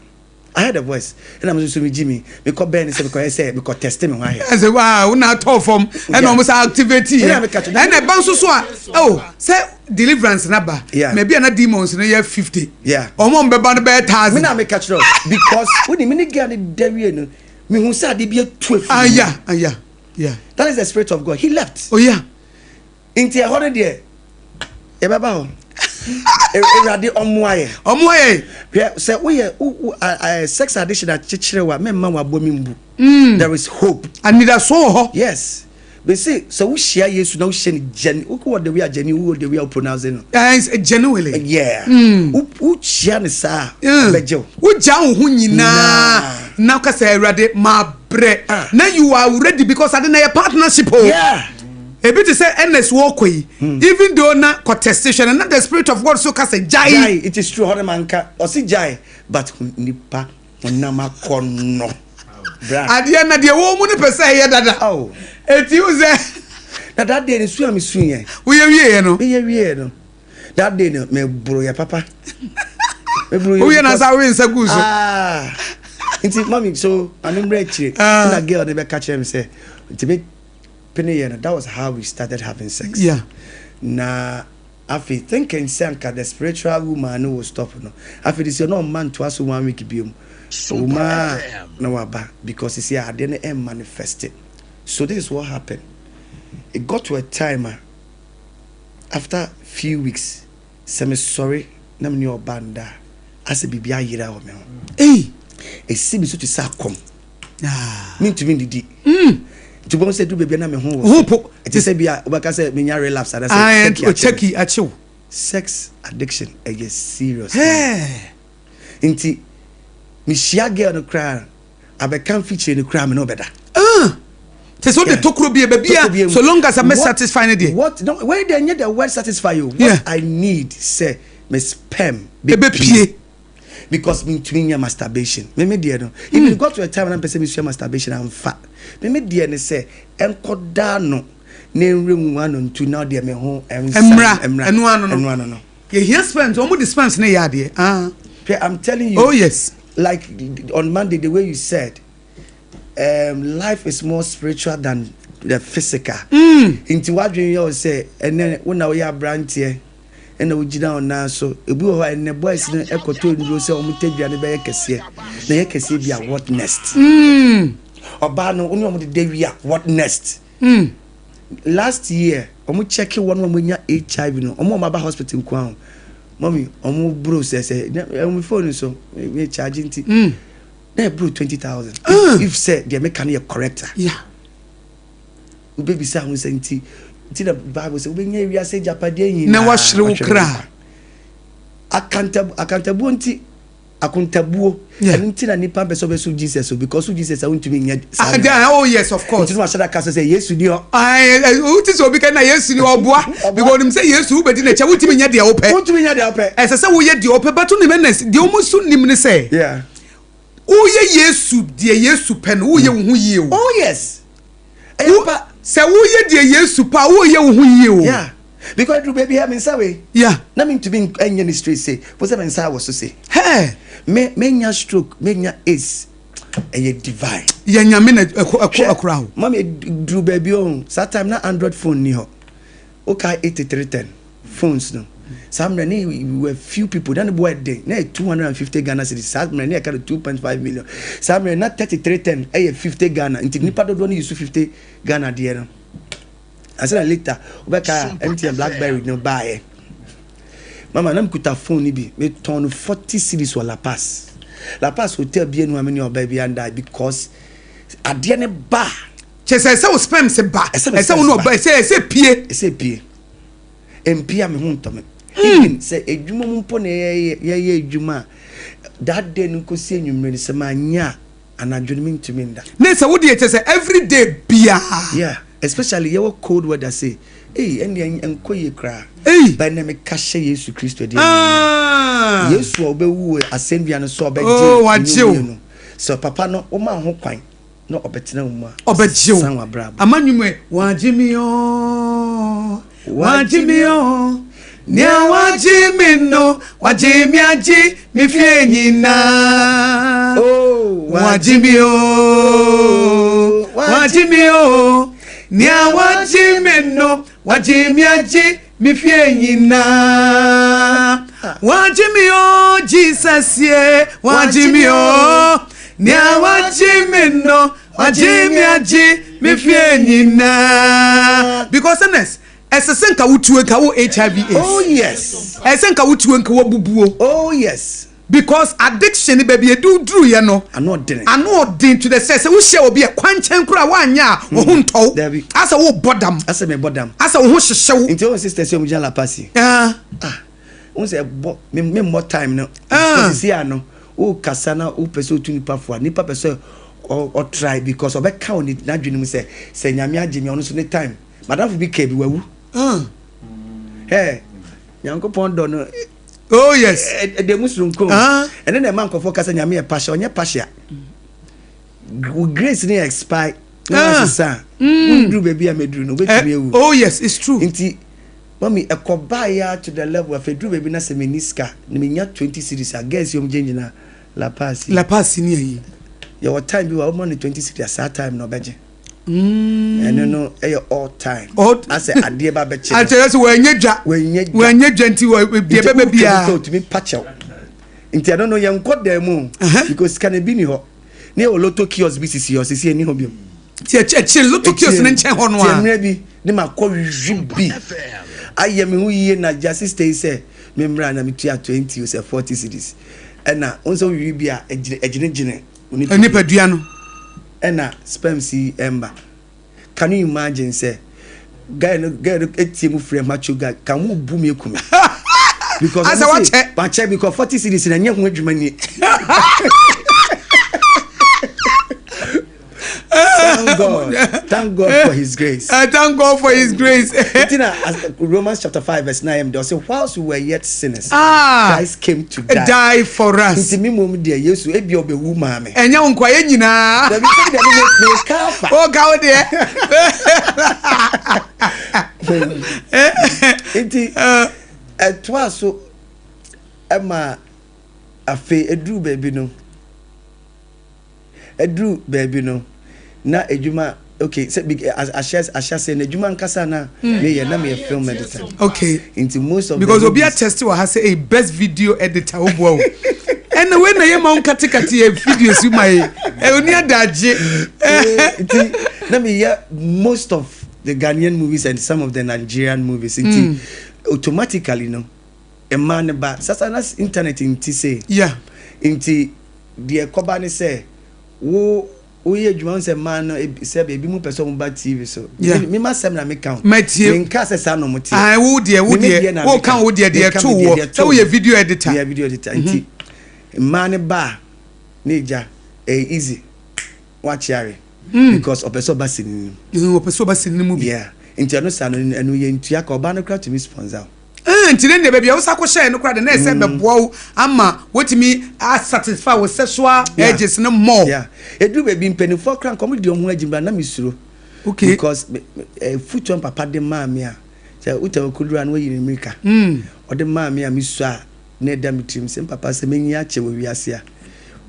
Speaker 2: I heard a voice. Ɛna me nso me gyi mi. Me kɔ bɛn sɛ me kɔ yɛ sɛ me kɔ test me ho ahwɛ.
Speaker 1: Ɛsɛ waa wo na atɔ fam ɛna wɔn sɛ activate yɛ. Ɛna ɛba nso so a oh sɛ deliverance na ba. Mɛ bi a na demons no yɛ 50.
Speaker 2: Yeah.
Speaker 1: Wɔn a bɛba no bɛyɛ 1,000.
Speaker 2: Me na me ka kyerɛ because wo ni me ne girl ne da wie no me hu sɛ ade bi etu efi.
Speaker 1: Ah yeah, ah yeah, yeah.
Speaker 2: That is the spirit of God. He left.
Speaker 1: Oh yeah.
Speaker 2: Nti ɛhɔ no deɛ yɛbɛba hɔ. Awurade ɔmmoa yɛ.
Speaker 1: Ɔmmoa yɛ.
Speaker 2: Hwɛ sɛ woyɛ wo sex addiction akyekyere wa mɛmma wabɔ mi mbu. There is hope.
Speaker 1: Anidaso wɔ hɔ.
Speaker 2: Yes. Bese sɛ wohyia Yesu na wohyia no genuine, wokɔ the way a genuine, wowɔ the way a wo pronounce no.
Speaker 1: Genuinely.
Speaker 2: Yeah. Wohyia no saa ɔbɛgye wo.
Speaker 1: Wogya wo ho nyinaa na woka sɛ Awurade mabrɛ. Na you are ready because ade na yɛ partnership o.
Speaker 2: Yeah.
Speaker 1: Ebi te sɛ Ernest wɔkɔ yi, even though na kɔ test hwɛ no, na the spirit of God so ka sɛ gyae.
Speaker 2: Gyae, it is true, hɔ no manka, ɔse gyae, but nipa honam akɔnnɔ.
Speaker 1: Bra. Adeɛ na deɛ wɔn mu no pɛ sɛ ɛyɛ dada.
Speaker 2: Oh.
Speaker 1: Eti wo sɛ.
Speaker 2: Na that day no su a me su yɛ.
Speaker 1: Woyɛ wie yɛ no.
Speaker 2: Meyɛ wie yɛ no. That day no me boro yɛ papa.
Speaker 1: Me boro yɛ. Woyɛ na sa woyɛ nsa gu so.
Speaker 2: Ah. Nti mami so ame mmerɛ akyire. Ah. Na girl no bɛka kyerɛ me sɛ nti me pene yɛ no that was how we started having sex.
Speaker 1: Yeah.
Speaker 2: Na afei thinking sɛ anka the spiritual woman no will stop no afei de sɛ na ɔmma ntoa so one week biom ɔwuma na waba because sisi adeɛ no ɛ manifest. So this is what happened. It got to a time a after few weeks sɛ me sɔre na me ne ɔba nda a asɛ biribi ayera wɔ me ho.
Speaker 1: Ei.
Speaker 2: Esi me so te sɛ akɔm. Mentumi ndidi. Nti wobɛhu sɛ duru baabi a na me ho
Speaker 1: wɔ so. Po.
Speaker 2: Ɛte sɛ bi a wobɛka sɛ menya relapse anaasɛ
Speaker 1: turkey akye me. Turkey akye wo.
Speaker 2: Sex addiction ɛyɛ serious.
Speaker 1: Hɛɛ.
Speaker 2: Nti mehyia girl no koraa abɛka mfikyire no koraa me ne ɔbɛda.
Speaker 1: Ah. Te sɛ wode tokuro bi baabi a so long as I'm satisfy ne deɛ.
Speaker 2: What no wei deɛ nyɛ the word satisfy o. What yeah. I need sɛ me sperm
Speaker 1: bɛpie.
Speaker 2: Because mentumi nyɛ masturbation. Me me deɛ no. Even mm. got to a time na mpɛ sɛ mesua masturbation amfa. Me me deɛ ne sɛ ɛnkɔdaa no na nwura mu ano ntu na ɔdeɛ me ho
Speaker 1: ɛnsa mmra ɛno ano no. Ɛno ano no. Yɛhia sperms wɔn de sperms ne yɛ adeɛ. Ah.
Speaker 2: I'm telling you.
Speaker 1: Oh yes.
Speaker 2: Like on Monday the way you said life is more spiritual than the physical. Nti wadwene yɛ wo sɛ ɛnɛ wo na woyɛ aberanteɛ ɛna wogyina wo nan so. Ebi wɔ hɔ a ɛnɛ boys no ɛkɔtɔ nnuro sɛ wɔn tadua no bɛyɛ kɛseɛ na ɛyɛ kɛseɛ bi a what next? Ɔbaa no wo ne wɔn deda wie a what next? Last year wɔn check wɔn a wɔn anya HIV no wɔn a wɔn aba hospital nko ara mɔmi wɔn bro sɛ sɛ ɛwɔ mi phone so mi charge nti. Na ɛboro 20,000. If sɛ deɛ meka no yɛ correct a.
Speaker 1: Yeah.
Speaker 2: Wobɛbisa ho sɛ nti nti na Bible sɛ wobɛnya wiase agyapadeɛ nyinaa.
Speaker 1: Na wahyere wo kra.
Speaker 2: Akantabuo nti akontabuo. Ɛno nti na nipa mpɛ sɛ ɔbɛso Jesus o because so Jesus a wontumi nyɛ saa.
Speaker 1: Ah, oh yes of course.
Speaker 2: Nti na wahyɛ da ka sɛ Yesu ni hɔ.
Speaker 1: Wote sɛ obi ka na Yesu ni ɔboa because onim sɛ Yesu wobɛdi n'akyi a wontumi nyɛ deɛ wopɛ.
Speaker 2: Wontumi nyɛ deɛ wopɛ.
Speaker 1: Ɛsɛ sɛ woyɛ deɛ wopɛ but wonim ɛnɛ deɛ wɔn so nim ne sɛ.
Speaker 2: Yeah.
Speaker 1: Woyɛ Yesu deɛ Yesu pɛ no woyɛ wo ho yie o.
Speaker 2: Oh yes.
Speaker 1: Ɛyɛ pa. Sɛ woyɛ deɛ Yesu pɛ a woyɛ wo ho yie o.
Speaker 2: Yeah. Because duru baabi a me nsa wei.
Speaker 1: Yeah.
Speaker 2: Na me ntumi nyɛ ne straight sei. Wo sɛ me nsa wɔ so sei.
Speaker 1: Hey.
Speaker 2: Me me nya stroke, me nya AIDS. Ɛyɛ divine.
Speaker 1: Yɛ Nyame na ɛkɔ ɛkɔ ɛkora ho.
Speaker 2: Mami duru baabi ɔho saa time na android phone ni hɔ. Wokae 8310 phones no saa mmerɛ ne we were few people na ne boɔ ɛden na yɛ 250 Ghana cedis saa mmerɛ ne yɛka no 2.5 million saa mmerɛ na 3310 ɛyɛ 50 Ghana nti nipa dodoɔ no use 50 Ghana deɛ no ansa na later wobɛka a MTN Blackberry no baeɛ mama na mekuta phone no bi metɔn no 40 cedis wɔ La Paz La Paz hotel bi anu a me ne ɔbaa bi anda because adeɛ ne ba.
Speaker 1: Kyerɛ sɛ ɛsɛ wo sperms ba. Ɛsɛ wo ne ɔba ɛsɛ ɛsɛ pie.
Speaker 2: Ɛsɛ pie. Mpie a me ho ntɔ me. Hmm. Even sɛ adwuma mu mpo na yɛyɛ yɛyɛ adwuma a that day no nkosi anwummerɛ no sɛ manyɛ a anadwo no mentumi nda.
Speaker 1: Ne sɛ wo deɛ kyerɛ sɛ every day biara.
Speaker 2: Yeah, especially yɛwɔ cold weather sei. Ei, ɛndeɛ ɛnkɔ yie koraa. Ei. But ɛnɛ meka hyɛ Yesu Kristo din
Speaker 1: Ah.
Speaker 2: Yesu a ɔbɛwu wɔ asɛnnua no so a ɔbɛgye
Speaker 1: Oh, wagye wo.
Speaker 2: no. Sɛ papa no woma ho kwan na ɔbɛtena wo mu a,
Speaker 1: Ɔbɛgye wo.
Speaker 2: ɔsesa w'abrabɔ.
Speaker 1: Ama nnwom ɛ. Wagye me o, wagye me o, nea wagye me no, wagye me agye me fie nyinaa.
Speaker 2: Oh,
Speaker 1: Wagye me o, wagye me o, nea wagye me no, wagye me agye me fie nyinaa. Wagye me o, Jesus ye, wagye me o, nea wagye me no, wagye me agye me fie nyinaa. Because Ernest, ɛsɛ sɛ nka wotuo nka wo HIV AIDS.
Speaker 2: Oh yes.
Speaker 1: Ɛsɛ sɛ nka wotuo nka wabubuo.
Speaker 2: Oh yes.
Speaker 1: Because addiction no baabi edu duru yɛ no.
Speaker 2: Ano ɔden.
Speaker 1: Ano ɔden to the sɛ sɛ wohyia obi a kwankyɛn koraa woanyɛ a wo ho ntɔ wo.
Speaker 2: Dabi.
Speaker 1: Asɛ wo bɔ dam.
Speaker 2: Asɛ me bɔ dam.
Speaker 1: Asɛ wo ho hyehye wo.
Speaker 2: Nti wohu sisters yi a wɔn gyina La Paz yi.
Speaker 1: Ah.
Speaker 2: Ah. Wohu sɛ ɛbɔ me me mmɔ time no.
Speaker 1: Ah.
Speaker 2: Because sisi ano wo kasa na wo pɛ sɛ otu nipa fo a nipa pɛ sɛ ɔ ɔ try because ɔbɛka wɔ ne n'adwene mu sɛ sɛ Nyame agye me a ɔno nso ne time. Madamfo bi kaa bi wawu.
Speaker 1: Ah.
Speaker 2: Hey, Nyankopɔn dɔ no.
Speaker 1: Oh yes.
Speaker 2: Ɛdɛ mu soronko.
Speaker 1: Ah.
Speaker 2: Ɛne na ɛma nkurɔfoɔ ka sɛ Nyame yɛ partial, ɔnyɛ partial. Wo grace ne expire na
Speaker 1: ah.
Speaker 2: wasesa. Wonduru baabi a mɛduru no, wobɛtumi awu.
Speaker 1: Oh yes, it's true.
Speaker 2: Nti, mami, ɛkɔbaa ya to the level, afei duru baabi na sɛ menni sika, na menya 20 cedis a, girls yi ɔmo gyinagyina La Paz.
Speaker 1: La Paz ni ayi.
Speaker 2: Yɛwɔ time bi wɔ a, woma no 20 cedis a, saa time na ɔbɛgye. Ɛno no ɛyɛ all time. Asɛ adeɛ ba bɛkye no.
Speaker 1: Akyerɛ sɛ wɔnyɛ dwa.
Speaker 2: Wɔnyɛ dwa.
Speaker 1: Wɔnyɛ dwa nti deɛ bɛbɛ biara.
Speaker 2: Nti otumi pakyɛw. Nti ɛno no yɛn nkɔ dan mu. Because sika no bi ni hɔ. Ne yɛ wɔ lotto kiosk bi sisi hɔ sisi ɛni hɔ biom.
Speaker 1: Ti akyi akyire lotto kiosk ne nkyɛn hɔ no a.
Speaker 2: Ti mmerɛ bi ne ma kɔ wi bi. Ayɛ me ho yie na gya sister yi sɛ me mmerɛ na me tua 20 o sɛ 40 cedis. Ɛna wɔn sɛ wi bi a ɛgyene gyene.
Speaker 1: Nipadua no.
Speaker 2: Ɛna sperms yi ɛmba. Can you imagine sɛ guy no girl no etie mu frɛ macho guy kan wo bu mi eku mi. Because
Speaker 1: Asɛ wakyɛ.
Speaker 2: Wakyɛ because 40 cedis na nyɛ ho adwuma nie. Thank God. Thank God for His grace.
Speaker 1: Thank God for His grace.
Speaker 2: Tina, Romans chapter 5, verse 9, they say, whilst we were yet sinners, Christ came to die.
Speaker 1: Die for us.
Speaker 2: Nti mi mom deɛ Yesu ebi ɔbɛwu maa me.
Speaker 1: Ɛnyɛ wo nkoa yɛ nyinaa.
Speaker 2: Dabi sɛ deɛ me me ka afa.
Speaker 1: O ka wo deɛ.
Speaker 2: Nti ɛtoa so ɛma afei eduru baabi no. Ɛduru baabi no, na adwuma okay sɛ bi ahyɛ ahyɛse na adwuma nkasa na mm. meyɛ na meyɛ film editor.
Speaker 1: Okay.
Speaker 2: Nti most of
Speaker 1: because obi attest wɔ ha sɛ a best video editor wo boa o. Ɛna wei na yɛ ma wo nkatekate yɛ videos ma yɛ. Ɛni adagye.
Speaker 2: Nti na meyɛ most of the Ghanaian movies and some of the Nigerian movies. Nti mm. automatically no mmaa no ba sasa na internet nti se.
Speaker 1: Yeah.
Speaker 2: Nti Deɛ ɛkɔba ne sɛ, wo woyɛ adwuma wohu sɛ mmaa no sɛ ebi mu pɛ sɛ wɔn ba TV so.
Speaker 1: Yeah.
Speaker 2: Me ma sɛm na meka o.
Speaker 1: Matie.
Speaker 2: Menka sɛ saa na wɔn teɛ.
Speaker 1: Ah, wo deɛ wo deɛ wo ka wo deɛ deɛ ɛto wɔ sɛ woyɛ video editor.
Speaker 2: Meyɛ video editor nti mmaa no ba a ne gya ɛyɛ easy wakyeare because ɔpɛ sɛ ɔba sini no
Speaker 1: mu. Ɔpɛ sɛ ɔba sini no mu bi.
Speaker 2: Yeah nti ɛno saa no ɛno yɛ ntua ka ɔbaa no koraa tumi sponsor wo.
Speaker 1: Eh, nti ne deɛ baabi a wosa kɔhyɛɛ no koraa de na ɛsɛ bɛboa wo ama woatumi a satisfy wo sexual urges no more.
Speaker 2: Yeah. Ɛduru baabi mpanimfoɔ koraa nka wɔn de wɔn ho agye mu na mesuro.
Speaker 1: Okay.
Speaker 2: Because afutuo papa de maa me a sɛ wotɛ okoduru a na wayi ne mmirika. Ɔde maa me a mesua a na ɛda me tirim sɛ papa sɛ menyi akyɛ wɔ wiase a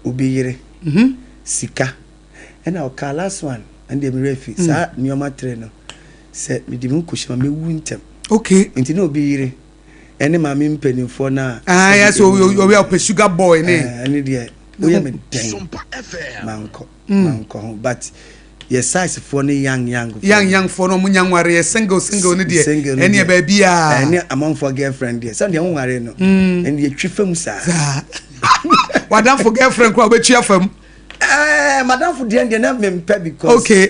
Speaker 2: obi yere. Sika. Ɛna ɔkaa last one, ɛno deɛ me werɛ afi, saa nneɛma tre no, sɛ mede me ho kɔhyɛ mu a, mɛwu ntɛm.
Speaker 1: Okay.
Speaker 2: Nti na obi yere ɛne maame mpanimfoɔ no a.
Speaker 1: Ah, yɛ sɛ obi a ɔpɛ sugar boy ne.
Speaker 2: Ɛne deɛ, woyɛ me dɛn, mankɔ, mankɔ ho, but yɛ size foɔ ne young young foɔ.
Speaker 1: Young young foɔ no, ɔmo nya nwareɛ, single single ne deɛ,
Speaker 2: Single ne
Speaker 1: ɛneɛ
Speaker 2: deɛ.
Speaker 1: baabi a.
Speaker 2: Ɛne amanfoɔ girlfriend deɛ, sɛdeɛ wonwaree no, ɛne deɛ twi fam saa.
Speaker 1: Saa. W'adamfo girlfriend koraa wobɛtwi afa mu.
Speaker 2: Ɛɛ, madamfo deɛ deɛ na mempɛ because.
Speaker 1: Okay.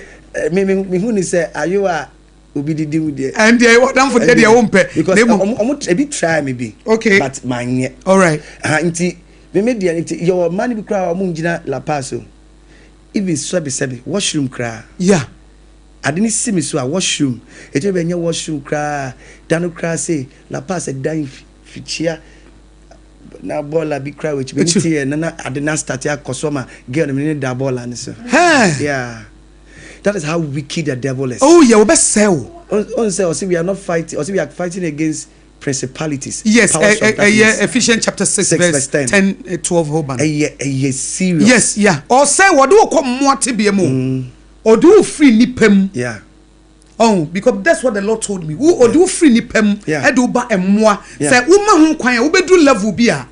Speaker 2: Me me mehu ne sɛ ayewa a obi didi mu deɛ.
Speaker 1: Ɛn deɛ w'adamfo deɛ deɛ wompɛ.
Speaker 2: Because ɔmo ɔmo ebi try me bi.
Speaker 1: Okay.
Speaker 2: But manyɛ.
Speaker 1: All right.
Speaker 2: Ha nti me me deɛ nti yɛwɔ mmaa no bi koraa a ɔmo ngyina La Paz o. Even sɛbi sɛbi washroom koraa.
Speaker 1: Yeah.
Speaker 2: Ade no si me so a washroom ɛtumi bɛ nyɛ washroom koraa da no koraa sei La Paz ɛdan fikyia. Na bɔɔla bi kura w'akyi bɛni ti yɛ na na ade na start akɔ so ma girl no mene ne da bɔɔla no so. Yeah. That is how wicked the devil is.
Speaker 1: Oh yeah, wɔbɛsɛe wo.
Speaker 2: On sɛ ɔsɛ we are not fighting, ɔsɛ we are fighting against principalities.
Speaker 1: Yes,
Speaker 2: powers of darkness.
Speaker 1: ɛyɛ Ephesians chapter 6
Speaker 2: verse
Speaker 1: 10 12 hɔ ba no.
Speaker 2: Ɛyɛ ɛyɛ serious.
Speaker 1: Yes, yeah. Ɔsɛ wɔde wo kɔ mmoa tebea mu. Ɔde wo firi nipa mu.
Speaker 2: Yeah.
Speaker 1: Ɔho, because that's what the Lord told me. Wo ɔde wo firi nipa mu ɛde wo ba mmoa. Sɛ wo ma ho kwan a, wobɛduru level bi a,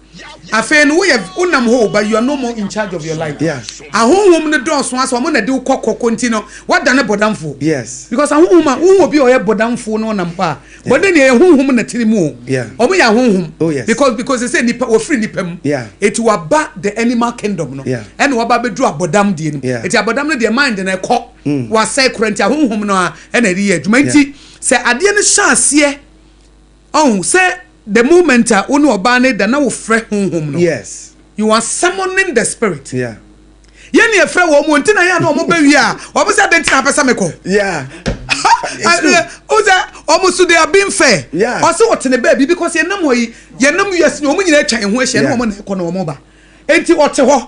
Speaker 1: afei no woyɛ wonam hɔ o, but you are no more in charge of your life. Ahonhom no dɔɔso asɛ wɔn na ɛde wo kɔ kɔkɔ nti no, woadane bɔdamfoɔ.
Speaker 2: Yes.
Speaker 1: Because ahonhom a, wohu obi a ɔyɛ bɔdamfoɔ na ɔnam hɔ a, bɔde nea ɛyɛ honhom na tiri mu o. Wɔn yɛ ahonhom.
Speaker 2: Oh yes.
Speaker 1: Because because sɛ nipa wɔfiri nipa mu.
Speaker 2: Yeah.
Speaker 1: Eti waba the animal kingdom no.
Speaker 2: Yeah.
Speaker 1: Ɛna waba abɛduru abɔdam deɛ no mu.
Speaker 2: Yeah.
Speaker 1: Eti abɔdam no deɛ mind no ɛkɔ. Wasɛe koraa nti ahonhom no ara na ɛde yɛ adwuma nti sɛ adeɛ no hyɛ aseɛ ɔho sɛ the moment a wo ne ɔbaa no da na wofrɛ honhom no
Speaker 2: yes
Speaker 1: you are summoning the spirit
Speaker 2: yeah
Speaker 1: yɛn ne yɛfrɛ wɔn mu nti na yɛn a na wɔn bɛ wie a wɔn sɛ adan ti na apɛ sɛ mekɔ
Speaker 2: yeah
Speaker 1: o sɛ wɔn so they are being fair
Speaker 2: yeah
Speaker 1: ɔsɛ ɔtene baabi because yɛn nam hɔ yi yɛn nam wiase ni wɔn nyinaa atwa yɛn ho ahyia na wɔn na ɛkɔ na wɔn ba enti ɔte hɔ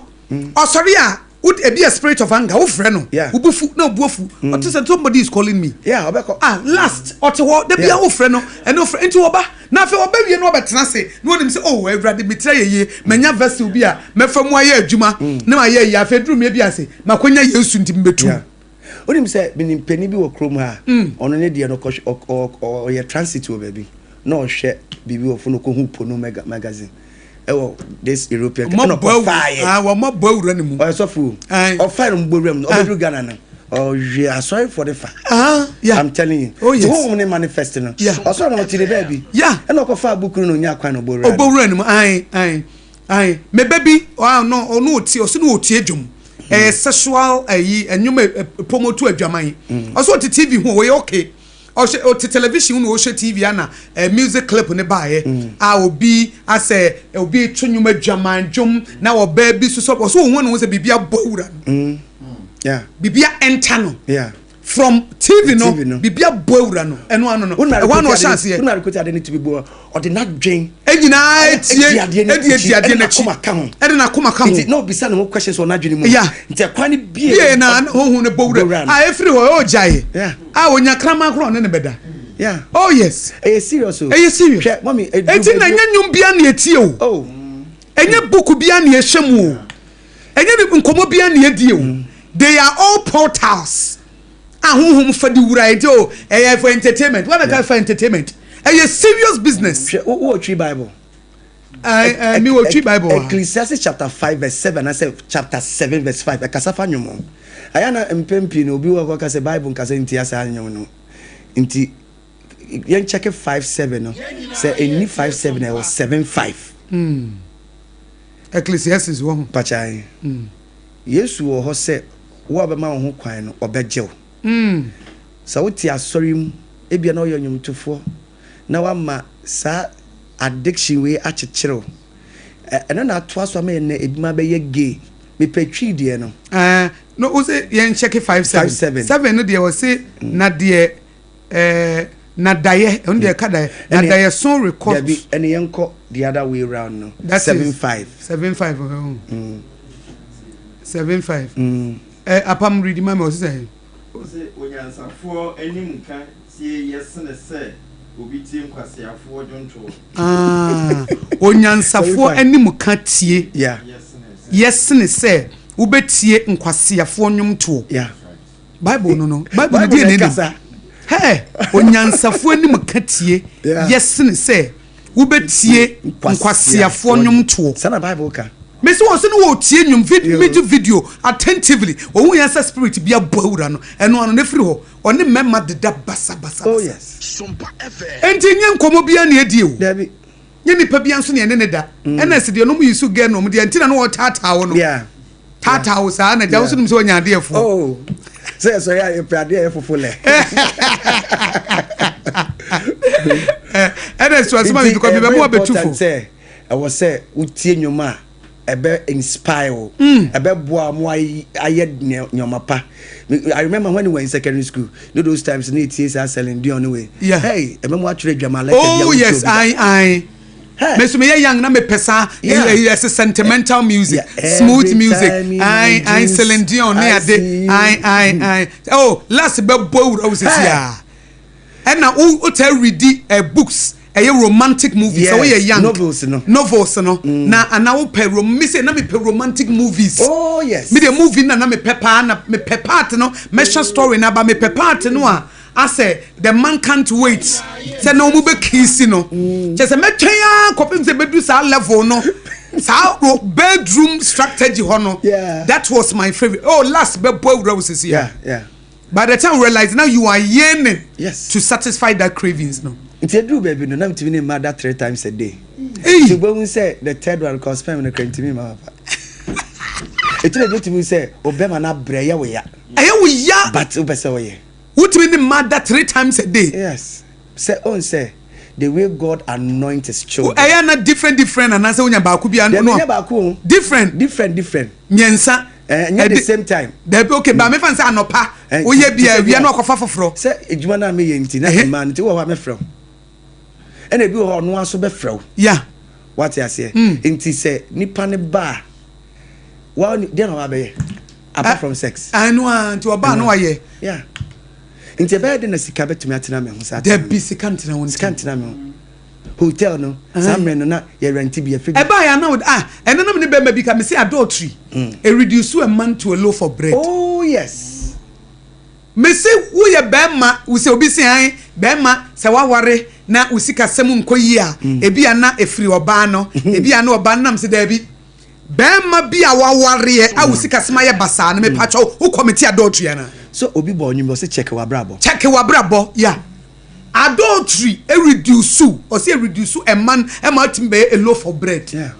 Speaker 1: ɔsɔre a wo ebi yɛ spirit of anger wo frɛ no wo bu fu na obu afu ɔte sɛ somebody is calling me
Speaker 2: yeah ɔbɛkɔ
Speaker 1: ah last ɔte hɔ da bia wo frɛ no ɛne ofrɛ nti ɔba na afei ɔba wie na ɔbɛtena ase na onim sɛ oh awurade me tira yɛ yie manya vessel bi a mɛfa mu ayɛ adwuma na mayɛ yie afei duru me bi ase makonya Yesu nti mebɛtu
Speaker 2: Wonim sɛ menim panin bi wɔ kurom ha a, ɔno ne deɛ no ɔyɛ transit wɔ baabi na ɔhwɛ biribi wɔ fo no ɔkɔhu Pono magazine ɛwɔ this European ɛna ɔkɔfaeɛ.
Speaker 1: Wɔn abɔ awura ne mu.
Speaker 2: Ɔyɛ sɔfo o. Ɔfae no mbɔ wura mu ɔbɛduru Ghana no ɔhwe asɔrefoɔ de fa. I'm telling you.
Speaker 1: Oh yes.
Speaker 2: Ti honhom ne manifest no. Ɔsɔre no ɔte ne baabi. Ɛna ɔkɔfaa book no na ɔnya kwan na ɔbɔ wura.
Speaker 1: Ɔbɔ wura ne mu ae ae. Ae me ba bi ɔno ɔno ɔtie ɔsɛ no ɔtie dwom ɛyɛ sexual ɛyi ɛnwom promote adwaman ɔsɛ ɔte TV ho ɔyɛ okay ɔhyɛ ɔte television na ɔhyɛ TV ana ɛ music clip ne baayɛ a obi asɛ obi to nwom adwaman dwom na ɔbaa bi soso ɔsɛ ohun ne ho sɛ biribi abɔ awura no biribi a ɛnta no. From TV no, biribi abɔ awura no, ɛno ano no, ɛhɔ ano ɔhyɛ aseɛ.
Speaker 2: Wona rekɔti ade no tumi bu ɔde n'adwen.
Speaker 1: Ɛnyinaa etie, ɛdi edi adeɛ n'akyi, ɛde n'akoma ka ho.
Speaker 2: Nti na obisa ne ho questions wɔ n'adwene mu.
Speaker 1: Ya.
Speaker 2: Nti ɛkwan no bie.
Speaker 1: Bie na honhom no bɔ wura. A efiri hɔ ɛwɔ gyae. A onya kraman koraa ɔne ne bɛda.
Speaker 2: Yeah.
Speaker 1: Oh yes.
Speaker 2: Ɛyɛ serious o.
Speaker 1: Ɛyɛ serious.
Speaker 2: Hwɛ mɔmi edu.
Speaker 1: Eti na ɛnyɛ nnwom bia na etie o.
Speaker 2: Oh.
Speaker 1: Ɛnyɛ book bia na ɛhyɛ mu o. Ɛnyɛ ne nkɔmɔ bia na ɛdie o. They are all portals a honhom fa de wura nti o ɛyɛ for entertainment. Wɔn na ka for entertainment. Ɛyɛ serious business.
Speaker 2: Hwɛ wo wɔ twi bible.
Speaker 1: Ɛɛ ɛɛ mi wɔ twi bible wa.
Speaker 2: Ecclesiastes chapter 5 verse 7 anaasɛ chapter 7 verse 5 ɛkasa fa nnwom ho. Ɛyɛ na mpɛn pii no obi wɔ hɔ ka sɛ bible nkasa ntia saa nnwom no nti yɛn check 5 7 no sɛ ɛnni 5 7 ɛwɔ 7 5.
Speaker 1: Mm. Ecclesiastes wɔ ho.
Speaker 2: Pakyan. Yesu wɔ hɔ sɛ wo a wobɛma wo ho kwan no, ɔbɛgye wo. Sɛ wote asɔre mu, ebia na woyɛ nnwomtofoɔ, na woama saa addiction wei akyekyere wo. Ɛno na atoa so ama ɛnnɛ ebinom abɛyɛ gay. Mepɛ Twi deɛ no.
Speaker 1: Ɛɛ, no, wose yɛn check 5 7.
Speaker 2: 5 7.
Speaker 1: 7 no deɛ wɔse na deɛ Ɛɛ na daeɛ, ɛno deɛ ɛka daeɛ. Na daeɛso rekɔ.
Speaker 2: Dabi, ɛne yɛn kɔ the other way round no. 7 5.
Speaker 1: 7 5 ɔhɛ 7 5. Ɛ apam redi ma mi ɔsi sɛ.
Speaker 3: Ɔse onyansafoɔ anim nka tie yɛ sene sɛ obi tie nkwaseafoɔ dwontoɔ.
Speaker 1: Ah, onyansafoɔ anim ka tie yɛ sene sɛ. wobɛtie nkwaseafoɔ nnwomtoɔ. Bible no no, Bible no deɛ na ɛnim. Hɛ, onyansafoɔ anim ka tie yɛ sene sɛ wobɛtie nkwaseafoɔ nnwomtoɔ.
Speaker 2: Saa na Bible ka.
Speaker 1: Mese wɔn sɛ ne wɔretie nnwom, vid, music video attentively. Wɔhu yɛn sɛ spirit bi abɔ awura no, ɛno ano no ɛfiri hɔ. Ɔne mmarima deda basabasabasa.
Speaker 2: Oh yes.
Speaker 1: Enti nyɛ nkɔmmɔ biara na ɛdi o.
Speaker 2: Dabi.
Speaker 1: Nyɛ nipa biara nso na ɛne ne da. Ɛna ɛsɛ deɛ nom yi so gɛ nom deɛ nti na ne wɔtaataa wo no.
Speaker 2: Yeah.
Speaker 1: Taataa wo saa na gya wo so nim sɛ wɔnya adeɛ foɔ.
Speaker 2: Oh. Sɛ yɛ sɔre a yɛpɛ adeɛ yɛ fofo lɛ.
Speaker 1: Ɛna ɛsɛ asoma mi because mi bɛ mu abɛtu fo.
Speaker 2: Sɛ ɛwɔ sɛ wotie nnwom a ɛbɛ inspire wo ɛbɛ boa mo ayɛ nneɛma pa. I remember when we were in secondary school, you know those times ne etie saa Celine Dion ne wei.
Speaker 1: Yeah.
Speaker 2: Hey, ɛbɛ mu atwerɛ adwama lɛtɛ bi a
Speaker 1: Oh yes, ayi ayi.
Speaker 2: Hey.
Speaker 1: Me so meyɛ young na mepɛ saa
Speaker 2: Yeah.
Speaker 1: ɛyɛ sentimental music,
Speaker 2: Yeah.
Speaker 1: smooth
Speaker 2: Every
Speaker 1: music.
Speaker 2: time in my
Speaker 1: Ayi ayi
Speaker 2: dreams,
Speaker 1: Celine Dion ne
Speaker 2: I
Speaker 1: ade.
Speaker 2: see you.
Speaker 1: Ayi ayi ayi. Oh, last bɛ bɔ awura wo sisi
Speaker 2: Hey.
Speaker 1: a. Ɛna wo wo taa readi eh, books ɛyɛ romantic movies. Sɛ woyɛ
Speaker 2: Yes,
Speaker 1: young.
Speaker 2: novels no.
Speaker 1: Novels no. Na ana wopɛ rom me sɛ na mepɛ romantic movies.
Speaker 2: Oh yes.
Speaker 1: Me de movie na na mepɛ paa na mepɛ part no mɛhwɛ story na ba mepɛ part no a asɛ the man can't wait sɛ na wɔn bɛ kiss no kyɛ sɛ mɛtwɛn ara kɔpem sɛ bɛdu saa level no saa bedroom strategy hɔ no.
Speaker 2: Yeah.
Speaker 1: That was my favorite. Oh, last bɛ bɔ awura wo sisi
Speaker 2: Yeah, yeah.
Speaker 1: By the time you realize now you are yearning
Speaker 2: Yes.
Speaker 1: to satisfy that cravings no.
Speaker 2: Nti eduru baabi no na metumi ne mma da three times a day.
Speaker 1: Hey.
Speaker 2: Nti wobɛhu sɛ the third one kɔ sperm no kora ntumi mma papa. Ɛti na ebi tumi sɛ obɛma no abrɛ ɛyɛ wo ya.
Speaker 1: Ɛyɛ wo ya.
Speaker 2: But wopɛ sɛ woyɛ.
Speaker 1: Wotumi ne mma da three times a day.
Speaker 2: Yes. Sɛ on sɛ the way God anoint his children.
Speaker 1: Ɛyɛ na different different anaasɛ wonya baako bi
Speaker 2: ano. Dɛbi nya baako o.
Speaker 1: Different.
Speaker 2: Different different.
Speaker 1: Mmiɛnsa.
Speaker 2: Ɛnyɛ the same time.
Speaker 1: Dɛbi okay ba mefa n sɛ anɔpa woyɛ bi a awia na ɔkɔfa foforɔ.
Speaker 2: Sɛ edwuma naa meyɛ nti na mmaa no nti wɔ hɔ a mɛfrɛ wo. Ɛna ebi wɔ hɔ ɔno aso bɛfrɛ wo.
Speaker 1: Ya.
Speaker 2: Wate aseɛ. Nti sɛ nipa ne ba a wa deɛ na wabɛyɛ apart from sex.
Speaker 1: Ɛno a nti ɔbaa no wayɛ.
Speaker 2: Yeah. Nti ɛbɛyɛ de na sika bɛtumi atena me ho saa.
Speaker 1: Dɛbi sika ntena wo.
Speaker 2: Sika ntena me ho. Hotel no saa mmerɛ no na yɛ rent bi yɛfrɛ bi.
Speaker 1: Ɛbaa yɛ ana ah ɛno na me ne bɛrima bi ka me se adultery e reduce a man to a loaf of bread.
Speaker 2: Oh yes.
Speaker 1: Me se woyɛ bɛrima wo sɛ obi se an bɛrima sɛ waware na wo sikasɛm nkɔ yie a ebi a na efiri ɔbaa no ebi a na ɔbaa no nam se daabi bɛrima bi a wawareɛ a wo sikasɛm ayɛ basaa no mepa kyɛw wo commit adultery ana.
Speaker 2: So obi bɔ ɔnwom bi ɔse check w'abrabɔ.
Speaker 1: Check w'abrabɔ yeah. Adultery reduce ɔsɛ reduce a man ɛma atumi bɛyɛ a loaf of bread.
Speaker 2: Yeah.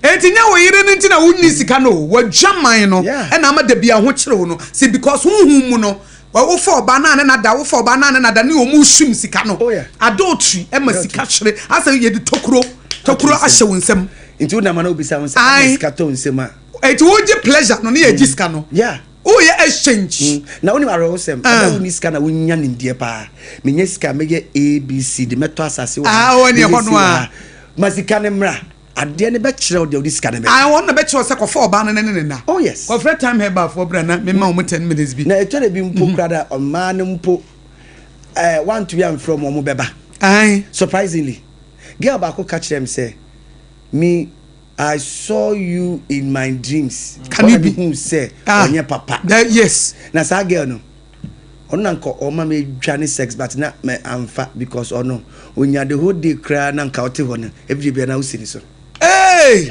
Speaker 1: Eti nya wo yere no nti na wonni sika no wadwaman no
Speaker 2: Yeah.
Speaker 1: ɛna ama da bi ahokyere wo no si because honhom mu no wofa ɔbaa naa ne nada wofa ɔbaa naa ne nada ne ɔmu sum sika no.
Speaker 2: Oh, yeah.
Speaker 1: Adultery ɛma sika hyere asɛ yɛde tokuro tokuro ahyɛ wo nsam.
Speaker 2: Nti wo nam ana obisa wo sɛ
Speaker 1: Aye.
Speaker 2: ama sika tɔ wo nsam a.
Speaker 1: Eti wogye pleasure no ne yɛgye sika no.
Speaker 2: Yeah.
Speaker 1: Woyɛ exchange.
Speaker 2: Na wonim awerɛhosɛm
Speaker 1: Ah.
Speaker 2: ɛbɛ wonni sika na wonya nimdeɛ paa menya sika mɛyɛ abc de mɛtɔ asase wɔ
Speaker 1: Ah,
Speaker 2: ha
Speaker 1: wɔ ne
Speaker 2: mɛyɛ
Speaker 1: ɛhɔ
Speaker 2: sei
Speaker 1: no
Speaker 2: wɔ
Speaker 1: a.
Speaker 2: ha. Ma sika ne mmra adeɛ ne bɛkyerɛ wo deɛ wode sika ne bɛyɛ.
Speaker 1: Ah, wɔn na bɛkyerɛ wo sɛ kɔfa ɔbaa no ne ne nna.
Speaker 2: Oh yes.
Speaker 1: Kɔfrɛ time herbal foɔ bra na mema wɔn 10 minutes bi.
Speaker 2: Na ɛtɔ da bi mpo kora da ɔmaa no mpo ɛɛ wantumi amfrɛ ɔmo ɔmo bɛba.
Speaker 1: Aye.
Speaker 2: Surprisingly, girl baako ka kyerɛ me sɛ me I saw you in my dreams.
Speaker 1: Can you be?
Speaker 2: Hu sɛ
Speaker 1: Ah.
Speaker 2: ɔnyɛ papa.
Speaker 1: That, yes.
Speaker 2: Na saa girl no ɔno na nka ɔma me dwa ne sex but na me amfa because ɔno onya the whole day koraa na nka ɔte hɔ no every day bia na wosi ne so.
Speaker 1: Hey!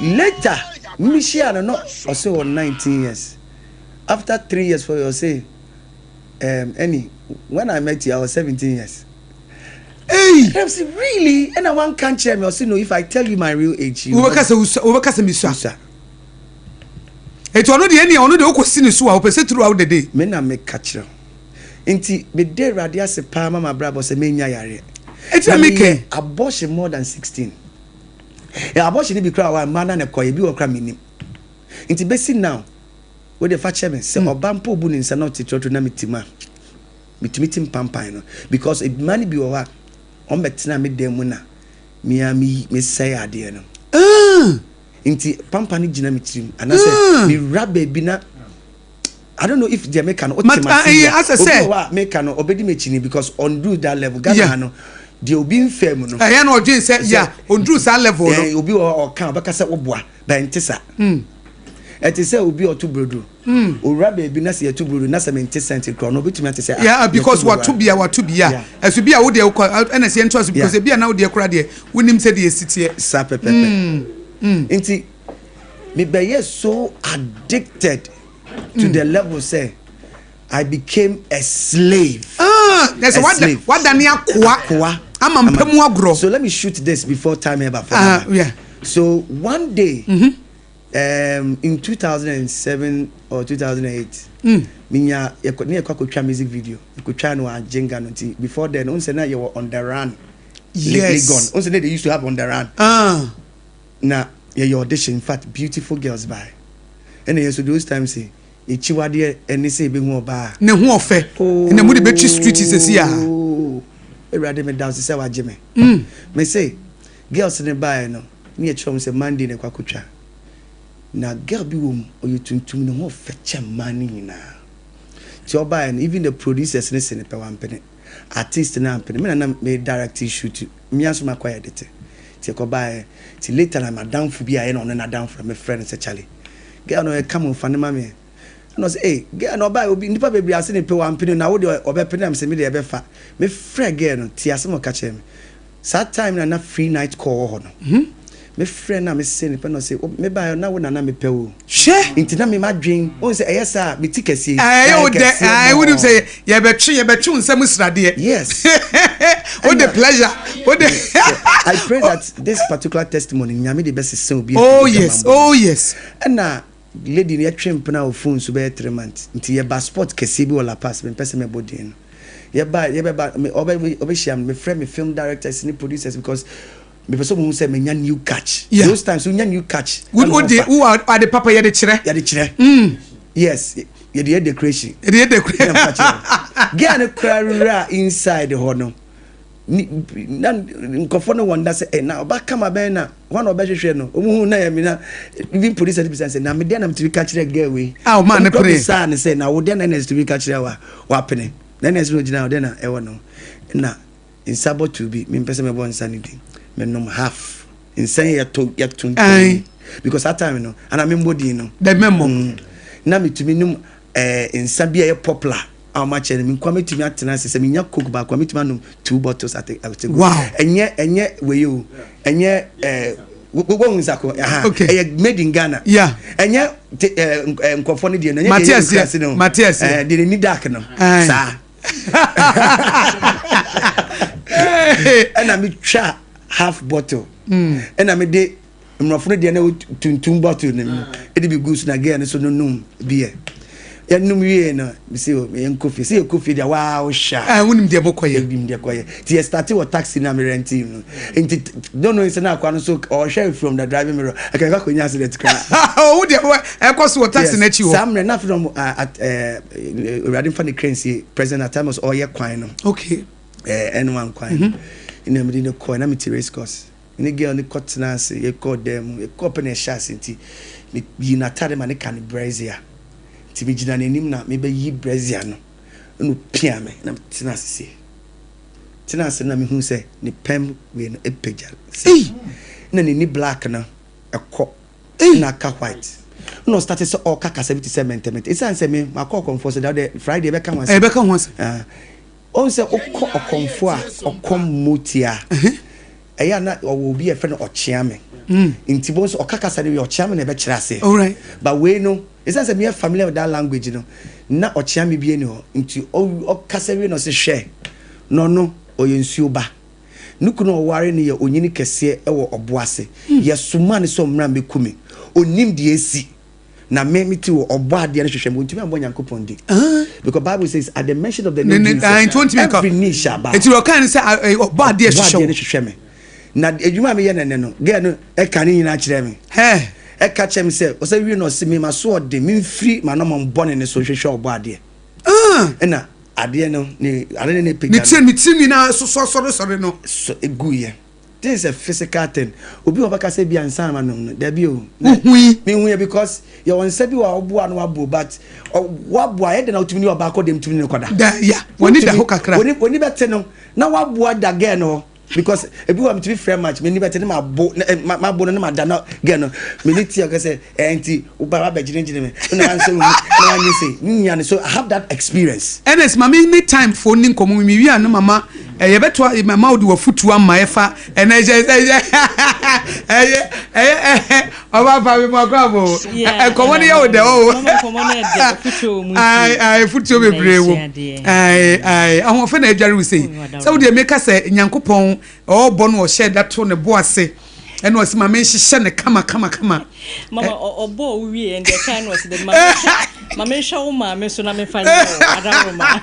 Speaker 2: Later me hyia no no ɔsɛ wɔ 19 years. After 3 years for you ɔsɛ Annie when I met you I was 17 years.
Speaker 1: Hey!
Speaker 2: And I'm saying really and I wan can't share me ɔsɛ no if I tell you my real age you
Speaker 1: Wobɛka sɛ wosua wobɛka sɛ mesua.
Speaker 2: Wosua.
Speaker 1: Eti ɔno deɛ ɛnea ɔno deɛ wokɔsi ne so a wopɛ sɛ throughout the day.
Speaker 2: Me na meka kyerɛ wo. Nti meda Awurade ase paa ma m'abrabɔ sɛ menya yareɛ.
Speaker 1: Eti na
Speaker 2: Na
Speaker 1: meka
Speaker 2: meyɛ
Speaker 1: yi.
Speaker 2: abortion more than 16. Ɛ abortion no bi koraa wɔ hɔ a mmaa na na ɛkɔyɛ ebi wɔ hɔ koraa mennim. Nti bɛsi now wo deɛ fa kyɛ me sɛ ɔba mpo obu ne nsa na ɔte trɔtrɔ na mete mu a metumi te mpampan no because mmaa no bi wɔ hɔ a wɔn bɛtena me dan mu na me ara me mesɛe adeɛ no. Nti pampa no gyina me tirim anaasɛ mewura baabi na I don't know if deɛ meka no wote
Speaker 1: Mat-
Speaker 2: ma
Speaker 1: ah,
Speaker 2: se
Speaker 1: eh,
Speaker 2: yia.
Speaker 1: asɛ
Speaker 2: Obi
Speaker 1: sɛ-
Speaker 2: wɔ hɔ a meka no ɔbɛdi m'akyi ni because ɔnduru that level. Ghana
Speaker 1: Yeah.
Speaker 2: ha no deɛ obi mfɛ mu no.
Speaker 1: Ɛyɛ na ɔdwen sɛ ya ɔnduru saa level no.
Speaker 2: Obi wɔ hɔ a ɔka ɔbɛka sɛ woboa but ɛnte saa. Ɛte sɛ obi a ɔto brodo. Owura baabi na sɛ yɛto brodo na sɛ mente scent koraa ɔno obetumi ate sɛ ah
Speaker 1: Yeah,
Speaker 2: yɛto
Speaker 1: because
Speaker 2: brodo
Speaker 1: wato
Speaker 2: a.
Speaker 1: bia wato bia.
Speaker 2: Yeah.
Speaker 1: Ɛso bi a wo deɛ wokɔ ɛna sɛ yɛntoa so because
Speaker 2: Yeah.
Speaker 1: ebi a na wo deɛ koraa deɛ wonim sɛdeɛ esi teɛ.
Speaker 2: Saa pɛpɛpɛ. Nti mebɛyɛ so addicted to the level sɛ I became a slave.
Speaker 1: Ah, na
Speaker 2: A
Speaker 1: sɛ wada
Speaker 2: slave.
Speaker 1: wadane akoa
Speaker 2: Akoa.
Speaker 1: ama mpa mu agorɔ.
Speaker 2: So let me shoot this before time ɛba fam.
Speaker 1: Ah, yeah.
Speaker 2: So one day, in 2007 or 2008, minya yɛkɔ ne yɛkɔ akɔtwa music video. Yɛkɔtwa no wɔ Ajenga no nti before then, ohun sɛ na yɛwɔ on the run. Legon. Ohun sɛ na they used to have on the run.
Speaker 1: Ah.
Speaker 2: Na yɛyɛ audition, in fact, beautiful girls by. Ɛna yɛn so those times eh, yɛkyiwadeɛ ɛne sɛ yɛbɛhu ɔbaa.
Speaker 1: Ne ho ɔfɛ. Na mu de bɛtwi street sɛsi a.
Speaker 2: Oh, Awurade meda wo ase sɛ wagye me. Me se girls ne baeɛ no ne yɛkyerɛ wɔn sɛ Monday na ɛkɔ akɔtwa. Na girl bi wɔ mu ɔyɛ tuntum ne ho ɔfɛ kyɛ mmaa no nyinaa. Nti ɔbaeɛ no even the producers ne se ne pɛ wampene. Artist no ampene. Me na na me direct shoot. Me nso makɔ edit. Nti ɛkɔbaeɛ. Nti later na madamfo bi a ɛyɛ na ɔno n'adamfo na mefrɛ no sɛ Charlie. Girl no ɔyɛ kama ɔfa ne ma me. Ɛna ɔsɛ ee girl no ɔbaeɛ obi nipa bebree ase ne pɛ wampene na wo deɛ ɔbɛpene na mesɛ me deɛ ɛbɛfa. Mefrɛ girl no tie asɛm a ɔka kyerɛ me. Saa time na na free night call wɔ hɔ no. Mefrɛ no a mese ne pɛ na ɔsɛ mebaeɛ na wo na na mepɛ wo.
Speaker 1: Hwɛ.
Speaker 2: Nti na me madwen wohu sɛ ɛyɛ saa a me ti kɛseɛ yi na
Speaker 1: Ɛyɛ
Speaker 2: ayɛ
Speaker 1: wo dɛ
Speaker 2: kɛseɛ
Speaker 1: ɛɛ wonim
Speaker 2: mɔɔ.
Speaker 1: sɛ yɛbɛtwe yɛbɛtwe wo nsam sradeɛ.
Speaker 2: Yes.
Speaker 1: Wo de
Speaker 2: Ɛna
Speaker 1: pleasure wo de.
Speaker 2: I pray that this particular testimony Nyame de bɛsesa obi afiri
Speaker 1: Oh yes,
Speaker 2: adwamammɔ mu.
Speaker 1: oh yes.
Speaker 2: Ɛna lady no yɛtwe mpena wɔ phone so bɛyɛ 3 months nti yɛba spot kɛseɛ bi wɔ La Paz, mempɛ sɛ mɛbɔ din no. Yɛba yɛbɛba me ɔbɛ ɔbɛhyia me, mefrɛ me film directors ne producers because mepɛ sɛ ɔmo hu sɛ menya new catch. Those times wonya new catch
Speaker 1: Wo
Speaker 2: na
Speaker 1: wo de
Speaker 2: ɔfa.
Speaker 1: wo ade papa yɛde kyerɛ.
Speaker 2: Yɛde kyerɛ. Yes, yɛde yɛ decoration.
Speaker 1: Yɛde yɛ decoration.
Speaker 2: Yɛmfa kyerɛ. Girl no kora wura inside hɔ no. Ni na nkɔfoɔ no wɔn da sɛ ɛ na ɔba kama bɛn na wɔn na ɔbɛhwehwɛ no ɔmo hu na yɛ mi na even producer no bisa sɛ na me deɛ na metumi ka kyerɛ girl wei.
Speaker 1: A ɔmaa ne
Speaker 2: Ɔmo kora
Speaker 1: pene.
Speaker 2: bisaa ne sɛ na wo deɛ na ɛna tumi ka kyerɛ wa wapene na ɛna ɛsɛ ogyina hɔ deɛ na ɛwɔ no na nsa bottle bi mempɛ sɛ mɛbɔ nsa no din, menom half nsa yi yɛto yɛto
Speaker 1: Aye.
Speaker 2: because that time no ana membɔ din no.
Speaker 1: Dɛ mɛmmɔ.
Speaker 2: Na metumi nom nsa bi a ɛyɛ popular a ɔmo akyerɛ no, me nkwa metumi atena ase sɛ menya Coke baako a, metumi anom two bottles at a go. Ɛnyɛ wei o, ɛnyɛ wɔn nsa ko aha. Ɛyɛ made in Ghana. Ɛnyɛ te nkɔfoɔ no deɛ no, ɛnyɛ
Speaker 1: Mate
Speaker 2: deɛ ɛyɛ
Speaker 1: aseɛ.
Speaker 2: nkurase no.
Speaker 1: Mate aseɛ.
Speaker 2: Deɛ n'ani dark no.
Speaker 1: Aye.
Speaker 2: Saa ɛna metwa half bottle ɛna mede mmorɔfo no deɛ na ɛwɔ tuntum bottle no mu ɛde bi gu so na girl no so no nom beer. Yɛnom wie no, mesi o yɛnkɔ fie. Sɛ yɛkɔ fie deɛ waa wohwɛ a
Speaker 1: Ah, wonim deɛ mokɔyɛ.
Speaker 2: Yɛnim deɛ kɔyɛ nti yɛ start wɔ taxi na me rent no nti don't know sɛ na akwa no so ɔhwɛ from the driving mirror ɛkɛ ɛkɔ akɔnya accident koraa.
Speaker 1: Ɔwo deɛ ɛkɔ so wɔ taxi n'akyi hɔ.
Speaker 2: Saa mmerɛ na afei na ɔmo Awurade mfa ne kra nsie, President Atamos ɔyɛ kwan no. Ɛno kwan no ɛna mede no kɔɔ na mete race course ne girl ne kɔ tena ase. Yɛkɔɔ dan mu, yɛkɔɔ pɛ na ɛhyɛ ase nti meyi n'atade ma ne ka ne brassiere nti megyina n'anim na mebɛyi brassiere no ɛna opia me na metena ase sie tena ase na mehu sɛ ne pɛm wei no ɛpagya
Speaker 1: Ei!
Speaker 2: na n'ani black no ɛkɔ
Speaker 1: Ei!
Speaker 2: na aka white na ɔstart sɛ ɔka kasa bi te sɛ mɛntɛmɛntɛ ɛsiane sɛ me makɔ ɔkɔmfoɔ sɛ da wode Friday ɛbɛka ho asɛm.
Speaker 1: Ɛbɛka ho asɛm.
Speaker 2: Ah. Ɔhu sɛ wokɔ ɔkɔmfoɔ a ɔkɔm motia ɛyɛ a na ɔwɔ obi a yɛfrɛ no ɔkyeame nti bɔn sɛ ɔka kasa no wie ɔkyeame na ɛbɛkyerɛ aseɛ. But wei no ɛsiane sɛ meyɛ familiar with that language no na ɔkyeame bi ani hɔ nti ɔkasa wie na ɔsɛ hwɛ na ɔno ɔyɛ nsuo ba ne kunu a ɔware no yɛ onyini kɛseɛ ɛwɔ ɔbo ase. Yɛsoma ne sɛ ɔmmra mmɛku me, ɔnim deɛ ɛsi na me mete wɔ ɔbɔ adeɛ no hwehwɛ me. Ɔntumi ambɔ Nyankopɔn di because Bible says at the mention of the name Jesus
Speaker 1: ah, nti wɔntumi nka
Speaker 2: every knee shall bow.
Speaker 1: Nti ɔka ne sɛ ah, ɔbɔ adeɛ
Speaker 2: ɔbɔ
Speaker 1: hwehwɛ
Speaker 2: adeɛ no
Speaker 1: wo.
Speaker 2: hwehwɛ me na adwuma a meyɛ nɛnɛ no girl no ɛka ne nyinaa kyerɛ me.
Speaker 1: Hɛ.
Speaker 2: Ɛka kyerɛ me sɛ ɔsɛ wie na ɔse me ma so ɔde memfiri m'anɔmɔ bɔne ne so hwehwɛ ɔbɔ adeɛ ɛna adeɛ no ne ade ne ne
Speaker 1: ne
Speaker 2: pagya
Speaker 1: tiri ne tiri nyinaa sosɔ sɔresɔre no.
Speaker 2: So ɛguyɛ. This is a physical thing. Obi a ɔbɛka sɛ bi ansa ma nom no, dabi o.
Speaker 1: Wohui.
Speaker 2: Mehu yɛ because yɛwɔ nsa bi wɔ a woboa no wabo but waboa ɛyɛ dɛ na wotumi ne ɔbaa kɔ dɛm tumi ne no kɔda.
Speaker 1: Da ya wɔne da hɔ kakra.
Speaker 2: Wɔni bɛte no na waboa da girl no hɔ. Because ebi wɔ a metumi frɛ match, m'ani bɛte ne mabo ne mabo no ne mada na girl no m'ani tia kɛ sɛ ɛɛ nti woba wabɛgyinagyina me na wansɛ wo mu na wanyɛ sei ne nyinaa no so I have that experience.
Speaker 1: Ernest ma me ne time foɔ nni nkɔmmɔ me wie a ne mama eh, yɛbɛtoa mama wode wafutuo ama ɛfa ɛnɛ ɛyɛ ɛyɛ ɛyɛ ɛyɛ ɔba fa mi mu akɔ abo nkɔmmɔ no yɛ wo dɛ o afutuo bebree wɔ ahoɔfɛ na adware wo sei sɛ wodeɛ meka sɛ nyankopɔn ɔbɔ no ɔhyɛ da to ne bo ase ɛna ɔsi ma menhyehyɛ ne kama kama kama
Speaker 4: mama ɔbɔ wo wie ɛnde kan no ɔsi dɛ ma menhwɛ wo maame so na memfa nyɛ wo adaworoma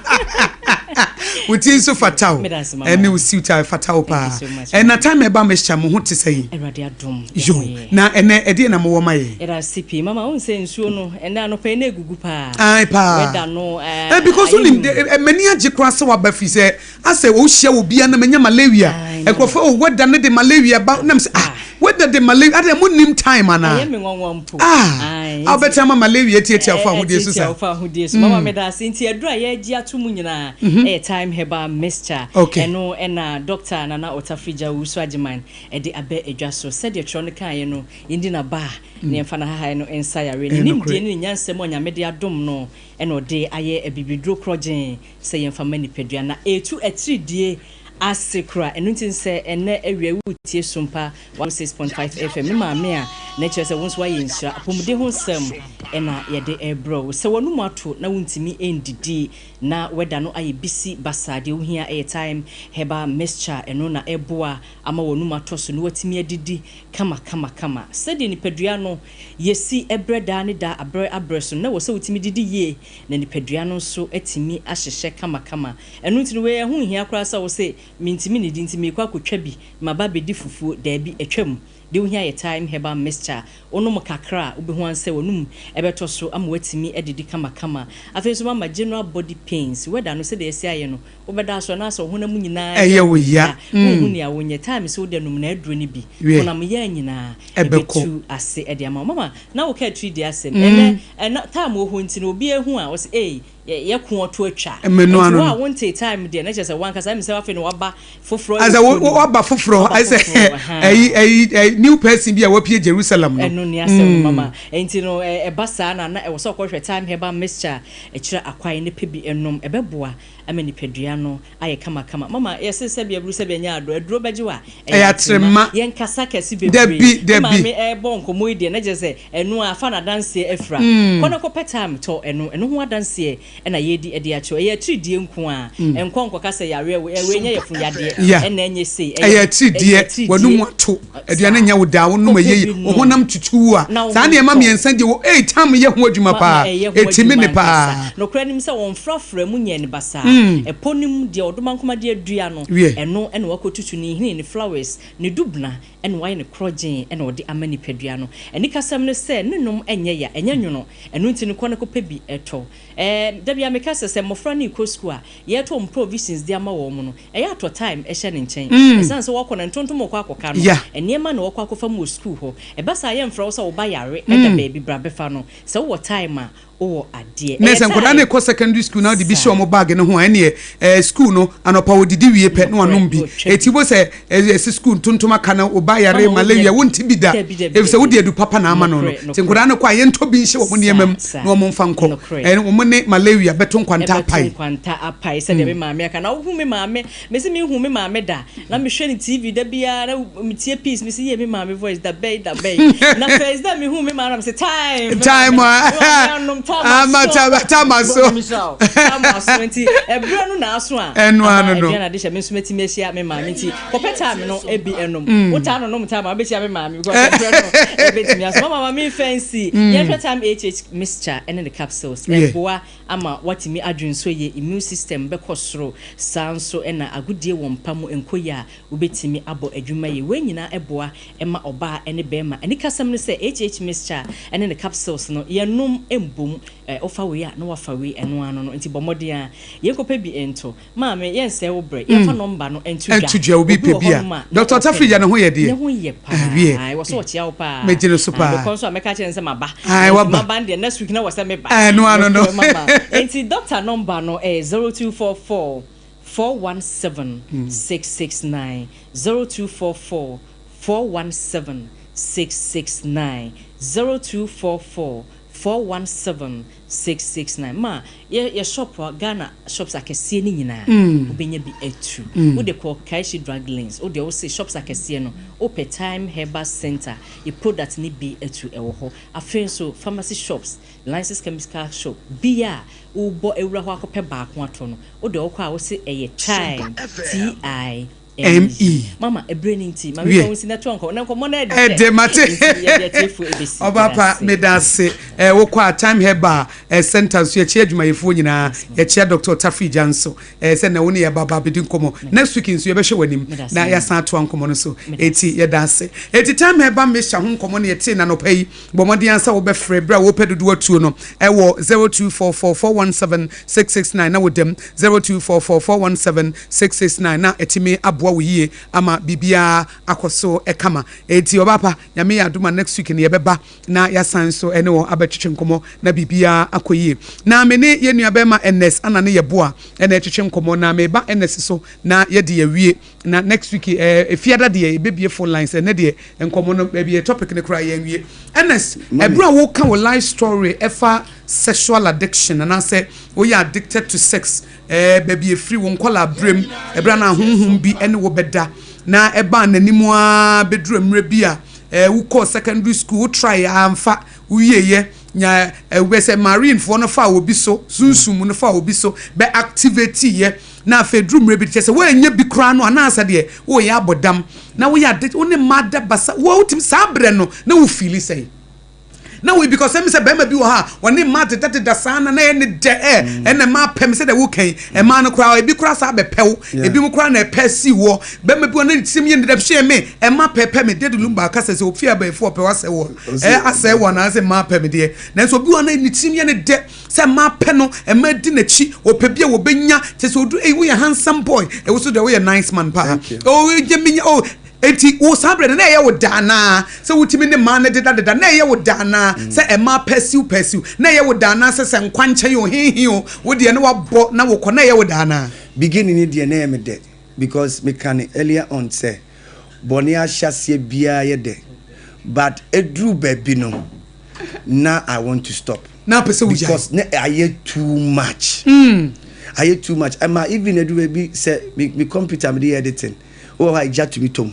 Speaker 1: wo ti nso fata wo ɛne wo suit a ɛfata wo paa ɛna time ɛba mixture mo ho te sɛ yi
Speaker 4: Awurade adom
Speaker 1: yo na ɛnɛ ɛdeɛ na mowɔ ma yɛ
Speaker 4: ɛda ase pii mama wohu sɛ nsuo no ɛnɛ anɔpa yi na ɛgugu paa
Speaker 1: ae paa
Speaker 4: weather no
Speaker 1: eh, because wonim m'ani agye koraa sɛ waba firi sɛ Asɛ wohyia obi a na manya malaria. Nkurɔfoɔ oh weather no de malaria ba na mesɛ ah weather de malaria adɛn mo nim time anaa?
Speaker 4: Ɛyɛ me nwanwa mpo.
Speaker 1: Ah a wobɛtena ama malaria atiatia wo fa ahodie so saa.
Speaker 4: Atiatia wo fa ahodie so. Mama meda ase nti aduru a yɛagye ato mu nyinaa ɛyɛ Thyme Herbal Mixture. Ɛno ɛna Doctor Nana Otafrija Owusu Agyeman ɛde aba adwa so. Sɛdeɛ twerɛ no kaeɛ no yɛndi n'aba a na yɛmfa n'ahahae no nsa yareɛ. Ne nimdeɛ ne ne nyansa mu a Nyame de adom no ɛna ɔde ayɛ abibiduro korɔgyenn sɛ yɛmfa mma nipadua na ɛretu atiridie ase kora. Ɛno nti sɛ ɛnnɛ awia yi woretie Sompa 106.5 FM, me maame a, na ɛkyerɛ sɛ wo nso woayɛ nhyira. Apɔmuden ho nsɛm na yɛde rebrɛ wo. Sɛ w'anom ato na wontumi ndidi na wɛda no ayɛ bisi basaa, deɛ wohia yɛ Thyme Herbal Mixture. Ɛno na ɛboa ama w'anom atɔ so na woatumi adidi kama kama kama. Sɛdeɛ nipadua no yɛsi brɛ daa ne daa abrɛ abrɛ so no, na ɛwɔ sɛ wotumi didi yie na nipadua no nso atumi ahyehyɛ kamakama. Ɛno nti no, wei ɛho nhia koraa sɛ wose, Mentumi nnidi nti merekɔ akɔtwa bi na maba abɛdi fufuo. Daabi, atwam. Deɛ wohia yɛ Thyme Herbal Mixture. Wonom kakra a, wobɛhu ara sɛ w'anom bɛtɔ so ama woatumi adidi kamakama. Afei nso mama general body pains. Weather no, sɛdeɛ asi ayɛ no, wobɛda asɔre na asɛ wo honam nyinaa
Speaker 1: yɛ wo ya,
Speaker 4: wonhu nea wonyɛ. Thyme nso wode nom n'aduro no bi, honam yaa nyinaa, ɛbɛtu ase de ama wo. Mama, na woka atiridii asɛm. Ɛnnɛ, Ɛna time wɔ hɔ nti no obi ehu a ɔse ei yɛ ko ɔto atwa.
Speaker 1: Mmenu
Speaker 4: Nti
Speaker 1: ano
Speaker 4: wo a
Speaker 1: no.
Speaker 4: wontee time deɛ na kyerɛ sɛ wankasa ɛmi sɛ afei na waba foforɔ
Speaker 1: Asɛ
Speaker 4: wɔ
Speaker 1: wo
Speaker 4: kuro no mu.
Speaker 1: waba foforɔ
Speaker 4: Waba
Speaker 1: ayɛ sɛ
Speaker 4: foforɔ
Speaker 1: ɛyi
Speaker 4: ahaa.
Speaker 1: ɛyi ɛyi new person bi a wapue Jerusalem no.
Speaker 4: Ɛno ne asɛm no mama. Nti no ɛba saa na na ɛwɔ sɛ ɔkɔhwɛ Thyme Herbal Mixture ɛkyerɛ akwan ne pɛ bi nom ɛbɛboa ama nipadua no ayɛ kamakama. Mama yɛse sɛbi aburu sɛbi ɛnyɛ adɔ, aduro bɛgye wo a,
Speaker 1: ɛyɛ atrema.
Speaker 4: Yɛnkasa kɛse bebree.
Speaker 1: Dabi,
Speaker 4: Me
Speaker 1: dabi.
Speaker 4: maame ɛrebɔ nkɔmmɔ yi deɛ na kyerɛ sɛ ɛno ara, fa no adanseɛ afira. Kɔ na kɔpɛ time tɔ ɛno, ɛno ho adanseɛ na yɛredi de akyerɛ wo. Ɛyɛ atiridie nko ara, nkɔ nkɔka sɛ yareɛ wei, wei nyɛ yafunu yadeɛ, ɛna ɛnyɛ sei,
Speaker 1: Ɛyɛ
Speaker 4: ɛyɛ
Speaker 1: atiridie, w'anum
Speaker 4: atiridie.
Speaker 1: ato, aduane nyɛ wo daa, wonom
Speaker 4: Kɔpɛ
Speaker 1: ɛyɛ yie,
Speaker 4: bi
Speaker 1: wo
Speaker 4: nom
Speaker 1: honam tutu wo a,
Speaker 4: na wo
Speaker 1: saa
Speaker 4: ho
Speaker 1: nneɛma
Speaker 4: tɔ wo.
Speaker 1: mmiɛnsa deɛ wɔ, ei, time yɛ ho adwuma
Speaker 4: Ma ma
Speaker 1: paa,
Speaker 4: ɛyɛ ho
Speaker 1: ɛtumi
Speaker 4: adwuma
Speaker 1: ne
Speaker 4: ankasa.
Speaker 1: paa.
Speaker 4: Nokorɛ nim sɛ wɔmfrafra mu nyɛɛ no basaa. Ɛpɔ no mu, deɛ ɔdomankoma de adua no,
Speaker 1: Wiɛ.
Speaker 4: ɛno na wakɔtutu ne nhini, ne flowers, ne dubena, na wayɛ no korɔgyenn na ɔde ama nipadua no. Anikasɛm ne sɛ, ne nom nyɛ ya, ɛnyɛ nwono. Ɛno nti no, kɔ na kɔpɛ bi tɔ. Ɛɛ, da biara meka sɛ, sɛ mmɔfra no rekɔ sukuu a, yɛretɔ wɔn provisions de ama wɔn no, ɛyɛ a tɔ time hyɛ ne nkyɛn. Ɛsiane sɛ wɔkɔ no, ntontom a wɔkɔ akɔka no, nneɛma na wɔkɔ akɔfa mu wɔ sukuu hɔ. Ɛba saa a, yɛmfrɛ wo sɛ wo ba yare da baabi, bra bɛfa no. Sɛ wowɔ time a, wowɔ adeɛ.
Speaker 1: Nɛ
Speaker 4: Ɛyɛ
Speaker 1: sɛ nkwadaa no
Speaker 4: time.
Speaker 1: rekɔ secondary school na wode bi hyɛ
Speaker 4: Saa.
Speaker 1: wɔn bag no ho a, ɛneɛ ɛɛ school no anɔpa wɔdidi wie pɛ na
Speaker 4: Nokorɛ,
Speaker 1: wɔanom bi.
Speaker 4: wɔtwa
Speaker 1: Eti
Speaker 4: bi.
Speaker 1: wobɛhu sɛ ɛɛ ɛsɛ school ntontom aka no, wo ba yare
Speaker 4: Mama wonya
Speaker 1: malaria,
Speaker 4: bi.
Speaker 1: wonte bi da.
Speaker 4: Dabi, dabi,
Speaker 1: Efisɛ wode
Speaker 4: dabi.
Speaker 1: adu papa na ama no no.
Speaker 4: Nokorɛ,
Speaker 1: Nti
Speaker 4: nokorɛ.
Speaker 1: nkwadaa no kɔ a, yɛntɔ bi nhyɛ wɔn nneɛma
Speaker 4: Saa,
Speaker 1: mu
Speaker 4: saa.
Speaker 1: na wɔn mfa nkɔ.
Speaker 4: Nokorɛ.
Speaker 1: Ɛɛ wɔn ne malaria bɛto nkwanta
Speaker 4: Ɛbɛto
Speaker 1: apae.
Speaker 4: nkwanta apae sɛdeɛ me maame aka. Na wohu me maame, mese menhu me maame da. Na mehwɛ ne TV da biara na metie peace, mese yie me maame voice da bɛyi da bɛyi. Na first da mehu me maame na mese time, me
Speaker 1: Time
Speaker 4: maame,
Speaker 1: a,
Speaker 4: me maame anom time
Speaker 1: ama
Speaker 4: aso.
Speaker 1: time, time aso.
Speaker 4: Bɔ me hyira o, time aso nti ɛberɛ no na aso a
Speaker 1: Ɛno
Speaker 4: ama
Speaker 1: ano no.
Speaker 4: aduane ade hyɛ me nso mɛtumi ahyia me maame nti kɔpɛ time no ebi ɛnom. Wotaa nonom time a wobɛhyia me maame because ɛberɛ no ɛbɛtumi aso. Mama ma memfa nsi, yɛnhwɛ time HH mixture ɛne ne capsules ɛboa ama woatumi adwene nso yɛ immune system bɛkɔ soro, saa nso na agodie wɔ mpa mu nkɔ yie a wobɛtumi abɔ adwuma yie. Wei nyinaa boa ma ɔbaa ne barima. Anikasɛm ne sɛ HH mixture ne ne capsules no yɛnnom mbom, wofa wei a na woafa wei ɛno ara no no, nti bɔ mmɔden ara yɛnkɔpɛ bi nto. Maame, yɛnsɛe wo berɛ, yɛmfa nɔmba no nto dwa.
Speaker 1: Nto dwa, obi
Speaker 4: Obi
Speaker 1: pɛ
Speaker 4: wɔ
Speaker 1: bi a.
Speaker 4: hɔnom a na
Speaker 1: Doctor
Speaker 4: ɔpɛ
Speaker 1: Tafiri gya ne ho yɛ deɛ.
Speaker 4: Ne ho yɛ paa.
Speaker 1: Awiɛ.
Speaker 4: Ɛwɔ sɛ ɔkyea wo paa.
Speaker 1: Megye no so paa.
Speaker 4: Mekɔ nso a mɛka akyerɛ no sɛ maba.
Speaker 1: Ae,
Speaker 4: Nti
Speaker 1: waba.
Speaker 4: maba no deɛ next week na wɔ sɛ meba.
Speaker 1: Ɛno ano no.
Speaker 4: Nokorɛ mama. Nti doctor nɔmba no ɛyɛ 0244. 417 669, 0244 417 669, 0244 417 669. Ma yɛ yɛ shop a Ghana shops akɛseɛ no nyinaa wobɛnya bi atu. Wode kɔ Kaishi Drug Lanes, wodeɛ wose shops akɛseɛ no wopɛ Time Herbal Centre yɛ product no bi atu ɛwɔ hɔ. Afei nso pharmacy shops, Lances Chemical Shop bi a wobɔ awura hɔ akɔpɛ baako atɔ no, wodeɛ wokɔ a wose ɛyɛ Time, TI.
Speaker 1: ME.
Speaker 4: Mama, ɛberɛ no nti, ma
Speaker 1: Wiɛ.
Speaker 4: memfa wo nsi na toa nkɔmmɔ, na nkɔmmɔ no ɛdɛ.
Speaker 1: Ɛdɛ, mate.
Speaker 4: Nti yɛde atiefoɔ ɛbɛsi.
Speaker 1: Ɔba
Speaker 4: Meda
Speaker 1: pa,
Speaker 4: ase.
Speaker 1: meda ase. Eh, wokɔ a Time Herbal eh, Center nso yɛkyia adwumayɛfoɔ nyinaa.
Speaker 4: Yes, ma'am.
Speaker 1: Yɛkyia Dr. Tafiri Gya nso. Eh, sɛ na wo ne yɛ ba ba bɛdi nkɔmmɔ.
Speaker 4: Meda
Speaker 1: Next
Speaker 4: ase.
Speaker 1: week nso yɛbɛhwɛ w'anim
Speaker 4: Meda ase,
Speaker 1: na
Speaker 4: ma'am.
Speaker 1: yɛasan atoa nkɔmmɔ no so.
Speaker 4: Meda
Speaker 1: Eti
Speaker 4: ase.
Speaker 1: yɛda ase. Eti Time Herbal Mixture ho nkɔmmɔ na yɛtee no anɔpa yi. Bɔ mmɔden ara sɛ wobɛfrɛ berɛ a wopɛ dodoɔ atuo no ɛwɔ 0244 417 669 na wodam 0244 417 669 na atumi aboa wo yie ama biribiara akɔ so kama. Enti ɔbaapa, Nyame yɛ adom a next week no yɛbɛba na yɛasan nso ne wo abɛtwetwe nkɔmmɔ na biribiara akɔ yie. Na me ne yɛn nua bɛrima Ernest Anane Yeboah na ɛretwetwe nkɔmmɔ na meba Ernest so na yɛde awie. Na next week eh, Efiada deɛ yɛbɛbie phone lines, ɛnɛ deɛ nkɔmmɔ no baabi yɛ topic no koraa yɛnwie. Ernest,
Speaker 2: Mami.
Speaker 1: ɛberɛ a woka wo life story ɛfa sexual addiction anaasɛ woyɛ addicted to sex, eh, baabi ɛfiri wo nkwadaa berɛm, ɛberɛ a na ahonhom bi ne wo bɛda, na ɛbaa n'anim ara bɛduru mmerɛ bi a eh, wokɔɔ secondary school, wo try amfa, wowieɛ, nya eh, wobɛ sɛ marinefoɔ no faa obi so, sunsum mu no faa obi so, bɛ activate yɛ, Na afei duru mmerɛ bi, kyerɛ sɛ woannya bi koraa no anaasɛ deɛ woreyɛ abɔ dam na woyɛ ade, wo ne mmaa da basa, wo wotumi saa berɛ no na wo feeli sɛn? Na wo because ɛmi sɛ bɛrima bi wɔ hɔ a ɔne mmaa deda deda saa na na ɛyɛ ne dɛ ɛ ɛna mmaa pɛ me sɛdeɛ woka yi mmaa no koraa ebi koraa saa bɛpɛ wo ebi mu koraa na ɛpɛ si woɔ bɛrima bi wɔ ne tirim yɛ ne dɛ hwɛ me mmaa pɛpɛ me Daddy Lumba kasa sɛ ofie abɛɛfo ɔpɛ wasɛ wɔ ɛ asɛ wɔ anaasɛ mmaa pɛ me deɛ nanso obi wɔ na ne tirim yɛ ne dɛ Sɛ mmaa pɛ no, mmaa di n'akyi, ɔpɛ bi a wɔbɛnya, kyɛ sɛ ɔdu, ei woyɛ handsome boy, ɛwo so deɛ woyɛ nice man paa, oh gye menya, oh, enti wo saa berɛ no na ɛyɛ wo dɛ anaa sɛ wotumi ne mmaa no deda deda, na ɛyɛ wo dɛ anaa sɛ mmaa pɛsiw pɛsiw, na ɛyɛ wo dɛ anaa sɛ sɛ nkwankyɛn o, hehe o, wo deɛ na wabɔ na wokɔ, na ɛyɛ wo dɛ anaa?
Speaker 2: Beginning no deɛ na ɛyɛ me dɛ because meka no earlier on sɛ bɔne ahyɛaseɛ biara yɛ dɛ but ɛduru baabi no na I want to stop.
Speaker 1: Na apɛ sɛ wogyae.
Speaker 2: Because na ayɛ too much. Ayɛ too much. Ɛma even ɛduru baabi sɛ me me computer mede yɛ editing wowɔ hɔ a egya tumi tɔ mu.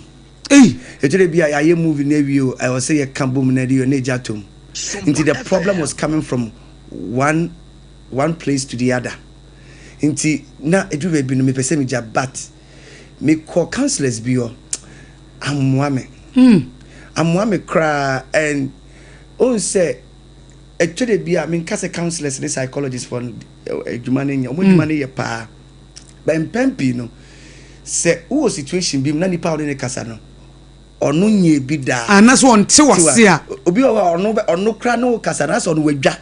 Speaker 1: Ei!
Speaker 2: Ɛtɔ da bi a yɛayɛ movie no awie o ɛwɔ sɛ yɛka bom na ɛde yɛ na egya tɔ mu. Nti the problem was coming from one one place to the other. Nti na ɛduru baabi no mepɛ sɛ megya but mekɔ counsellors bi hɔ ammoa me. Ammoa me koraa and wohu sɛ ɛtɔ da bi a menka sɛ counsellors ne psychologists foɔ no adwuma no nyɛ, wɔn adwuma no yɛ paa but mpɛn pii no sɛ wowɔ situation bi mu na nipa a wode ne kasa no ɔno nyɛ bi daa.
Speaker 1: Anaasɛ ɔnte w'ase a.
Speaker 2: Obi wɔ hɔ a ɔno ɔno koraa ne wo kasa no asɛ ɔno wadwa.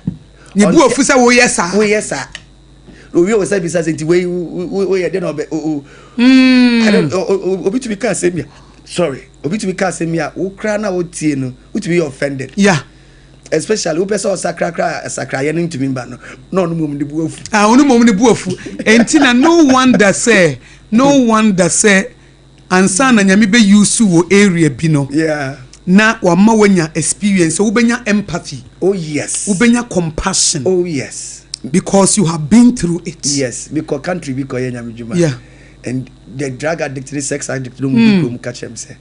Speaker 1: Ne bu afu sɛ woyɛ saa.
Speaker 2: Woyɛ saa. Obi wɔ sɛ bisa sɛ nti wei woyɛ dɛn na ɔbɛ o o. I don't obi tumi ka asɛm bi a sorry obi tumi ka asɛm bi a wo koraa na wotie no wotumi yɛ offended.
Speaker 1: Yeah.
Speaker 2: Especially wopɛ sɛ ɔsakra koraa a sakrayɛ no ntumi mba no na ɔno mmom ne bu afu.
Speaker 1: Ah ɔno mmom ne bu afu. Enti na no wonder sɛ no wonder sɛ ansa na Nyame bɛ use wo wɔ area bi no
Speaker 2: Yeah.
Speaker 1: na wama wanya experience sɛ wobɛnya empathy.
Speaker 2: Oh yes.
Speaker 1: Wobɛnya compassion.
Speaker 2: Oh yes.
Speaker 1: Because you have been through it.
Speaker 2: Yes, mekɔ country bi kɔyɛ Nyame dwuma.
Speaker 1: Yeah.
Speaker 2: And the drug addict ne sex addict no mu bi kurom ka kyerɛ me sɛ